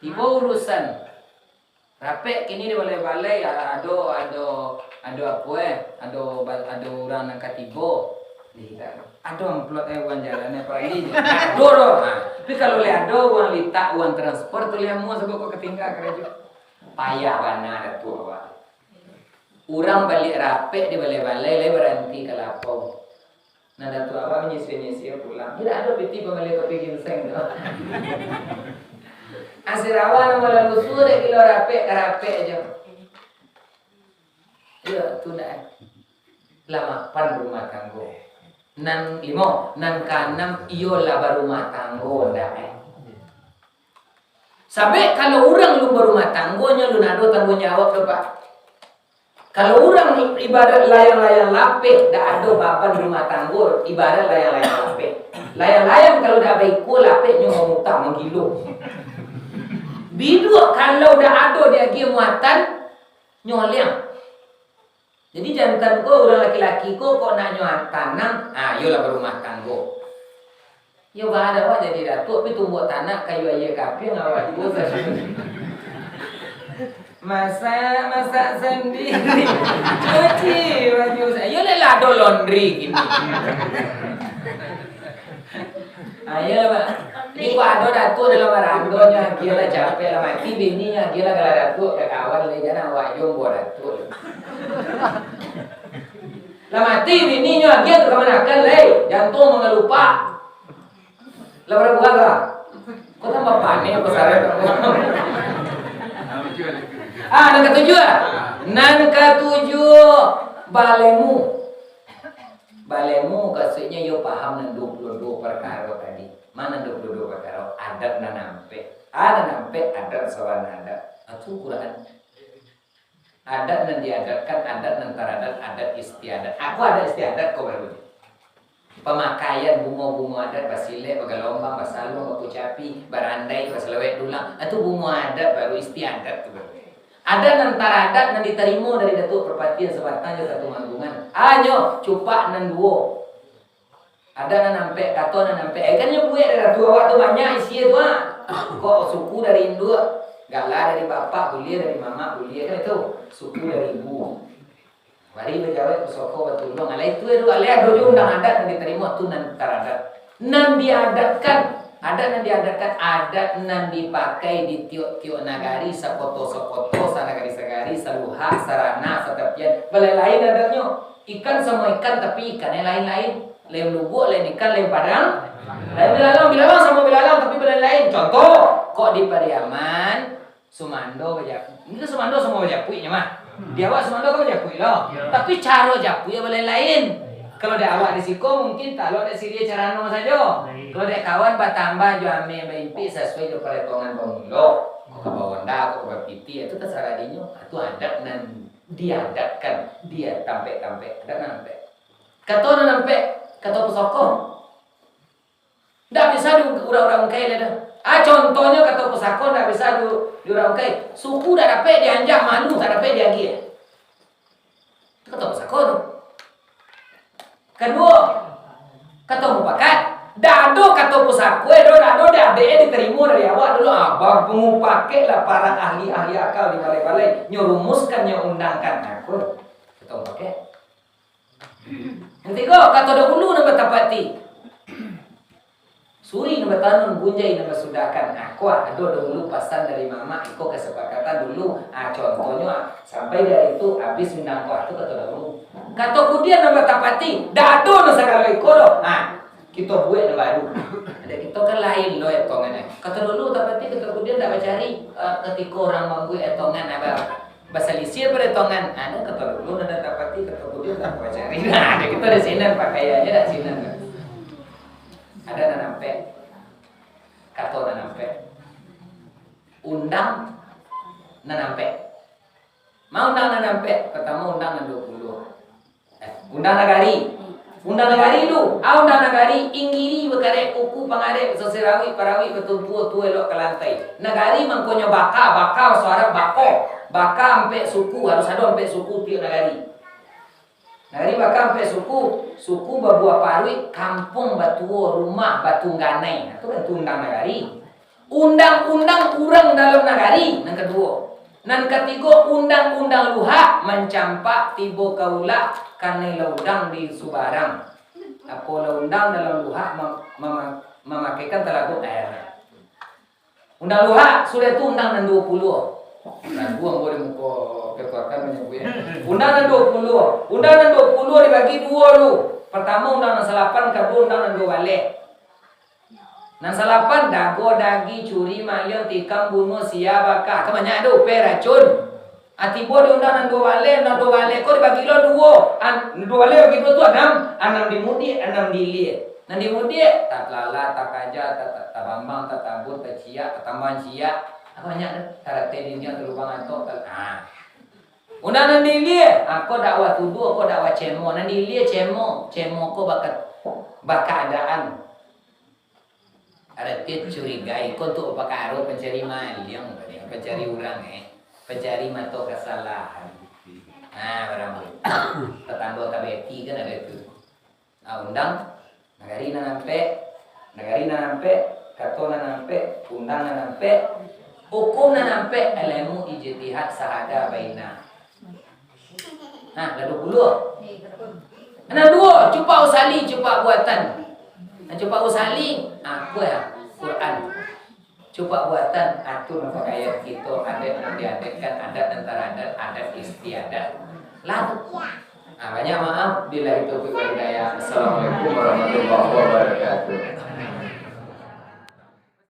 Tibo urusan. Rapek kini di balai-balai, a-, ado, ado, ado apo, eh? Ado ba-, ado urang nan katibo. Ado amplop, eh, uang jalan, eh, pagi. Ado doh. Ha. Tapi kalau lai ado uang litak, uang transpor tu lai amuah sabab kok katingga karajo. Payah bana datuak awak. Urang baliak rapek di balai-balai, lai baranti ka lapau. Nah, datuak awak manyisia-nyisia pulang. Indak ado pitih pambali kopi ginseng tu. Asirawa nan malalu suruik kilo rapek ka rapek ajo. Iyo, tu ndak eh. Lah mapan rumah tanggo. Nan limo, nan kaanam, iyo lah barumah tanggo ndak eh. Sabab kalau urang lun barumah tanggo, nyo lun ado tangguang jawab tu, Pak. Kalau urang ibarat layang-layang lapeh, dak ado baban rumah tanggo, ibarat layang-layang lapeh. Layang-layang kalau dak baikua lapeh, nyo mamuta, manggilo. Biduak kalau dak ado diagiah muatan, nyo liang. Jadi jantan ko, urang laki-laki ko, kok nak nyo tanang, ah, iyolah barumah tanggo. Iyo, bah, ado awak jadi datuak, tapi tumbuak tanak kayu aia kapiang awak juo sandiri. Masak, masak sandiri. Cuci baju sa-, iyo, lah ado laundry kini. Ayo, Pak. Iko ado datuak dalam barando nyo, agiah lah capek lah mati, bini nyo agiah lah kalau datuak ka kawan lai, jan awak juo ambo datuak. Lah mati bini nyo agiah tu kamanakan lai, jantuang mangalupak. Lah bara buah lah. Kok tambah panek apa saran kamu? Ah, nan katujuah. Nan katujuah, balemu. Balemu, maksudnyo, iyo paham nan duo puluah duo parkaro tadi. Ma nan duo puluah duo parkaro? Adat nan ampek. Ah, nan ampek, adat sawana adat. Ah, tu Quran. Adat nan diadatkan, adat nan taradat, adat istiadat. Apo adat istiadat ko baru? Pamakaian bungo-bungo adat, basilek, bagalombang, basaluang, bakucapi, barandai, basalawek dulang. Ah, tu bungo adat baru, istiadat tu baru. Adat nan taradat nan ditarimo dari Datuak Parpatiah Sabatang jo Katumanggungan. Anyo, cupak nan duo. Adat nan ampek, kato nan ampek. Eh, kan nyo buek dari datuak awak tu banyak isi tu, ah. Kok suku dari induak, gala dari bapak, buliah dari mamak, buliah kan itu. Suku dari ibu. Mari bajawek, pusako batulung. Alai tu, alai ado juo undang adat nan ditarimo, tu nan taradat. Nan diadatkan, adat nan diadatkan, adat nan dipakai di tiok-tiok nagari, sakoto-sakoto, sanagari-sagari, saluhak, sarana, satapian. Balain-lain adatnyo. Ikan samo ikan, tapi ikannyo lain-lain. Lain lubuak, lain ikan, lain padang, lain bilalang. Bilalang samo bilalang, tapi balain-lain. Contoh, kok di Pariaman, sumando bajapuik. Mungkin sumando samo bajapuiknyo mah. Di awak sumando kan bajapuik lo. Yo. Tapi caro japuik balain-lain. Kalau dek awak di siko, mungkin talok dek siriah carano sajo. Baik. Kalau dek kawan batambah jo ameh baimpik sasuai jo paretongan bamulo. Kok ka bahonda, kok ka bapiti, itu tasarah dinyo. Itu adat nan diadatkan, dia tampek-tampek, adat nan ampek. Kato nan ampek, kato pusako. Ndak bisa di urang-urang ungkai lai doh. Ah, contohnyo kato pusako ndak bisa di, di urang ungkai. Suku ndak dapek dianjak, malu ndak dapek diagiah. Itu kato pusako tu. Kaduo, kato mupakat. Ndak ado kato pusako, eh, doh, ndak ado di abek, eh, ditarimo dari awak dulu. Ah, ba-, mupakat lah para ahli-ahli akal di balai-balai. Nyo rumuskan, nyo undangkan. Nah, ko. Kato mupakat. Nan tigo, kato dahulu nan batapati. Suri nan batanun, gunjai nan basudahkan. Ah, ko ado dahulu pasan dari mamak, iko kasapakatan dulu. Ah, contohnyo, ah, sampai dari itu abih undang ko, ah, tu kato dahulu. Kato kudian nan batapati, ndak ado nan sagalo iko doh. Ah, Kito buek nan baru. Ado kito kan lain lo etongan. Kato dulu tapati, kato kudian ndak bacari. Eh, katiko urang mambuek etongan, aba basalisiah paretongan. Anu, kato dulu nan tapati, kato kudian ndak bacari. Nah, ado kito di sinan, pakaiannyo dak sinan. Ado nan ampek. Kato nan ampek. Undang nan ampek. Ma undang nan ampek? Partamo undang nan duo puluah. Eh, undang nagari. Undang nagari tu, ah, undang nagari, inggiri bakarek, kuku pangarek, sasirawik parawik, batumpua tu elok ka lantai. Nagari mangkonyo baka, baka baso Arab bako. Baka ampek suku, harus ado ampek suku tiok nagari. Nagari baka ampek suku, suku babuah paruik, kampuang batuo, rumah batungganai. Nah, tu kan tu undang nagari. Undang-undang urang dalam nagari, nan kaduo. Nan katigo, undang-undang luhak, mancampak tibo ka ulak, kanai laundang di subarang. Apo laundang dalam luhak mem-, mema-, mamakaikan talago air. Undang luhak, sudah tu undang nan duo puluah. Lagu ambo di muko ketuakan manyabuik. Undang nan duo puluah. Undang nan duo puluah dibagi duo lu. Partamo undang nan salapan, kaduo undang nan duo baleh. Nan salapan, dago, dagi, curi, maliang, tikam, bunuah, sia, baka. Kan banyak tu, peh, racun. Ah, tibo di undang nan duo baleh, undang duo baleh ko dibagi lo duo. An-, duo baleh bagi duo tu anam, anam di mudiak, anam di ilia. Nan di mudiak, tatalala, takaja, ta-, ta-, tabambang, tatabur, taciak, tatambahan ciak. Apo banyak tu? Tarateh dindiang, talubang atok, ta-, ha. Undang nan di ilia, ako dakwa tuduah, ako dakwa cemo. Nan di ilia cemo, cemo ko baka-, bakaadaan. Arati curigai ko tu pakaro pancari maliang, pancari urang, eh. Pancari mato kasalahan. Nah, barang tu. Tatando tabeti kan ado tu. Nah, undang, nagari nan ampek, nagari nan ampek, kato nan ampek, undang nan ampek, hukum nan ampek, ilmu ijtihad sahada baina. Nah, lah duo puluah. Nah, duo, cupak usali, cupak buatan. Nah, cupak usali, ah, kuah, Quran. Cupak buatan, atur pakaian kito, adat nan diadatkan, adat nan taradat, adat istiadat. Lah tu. Nah, banyak maaf. Billahi taufiq wal hidayah. Assalamualaikum warahmatullahi wabarakatuh.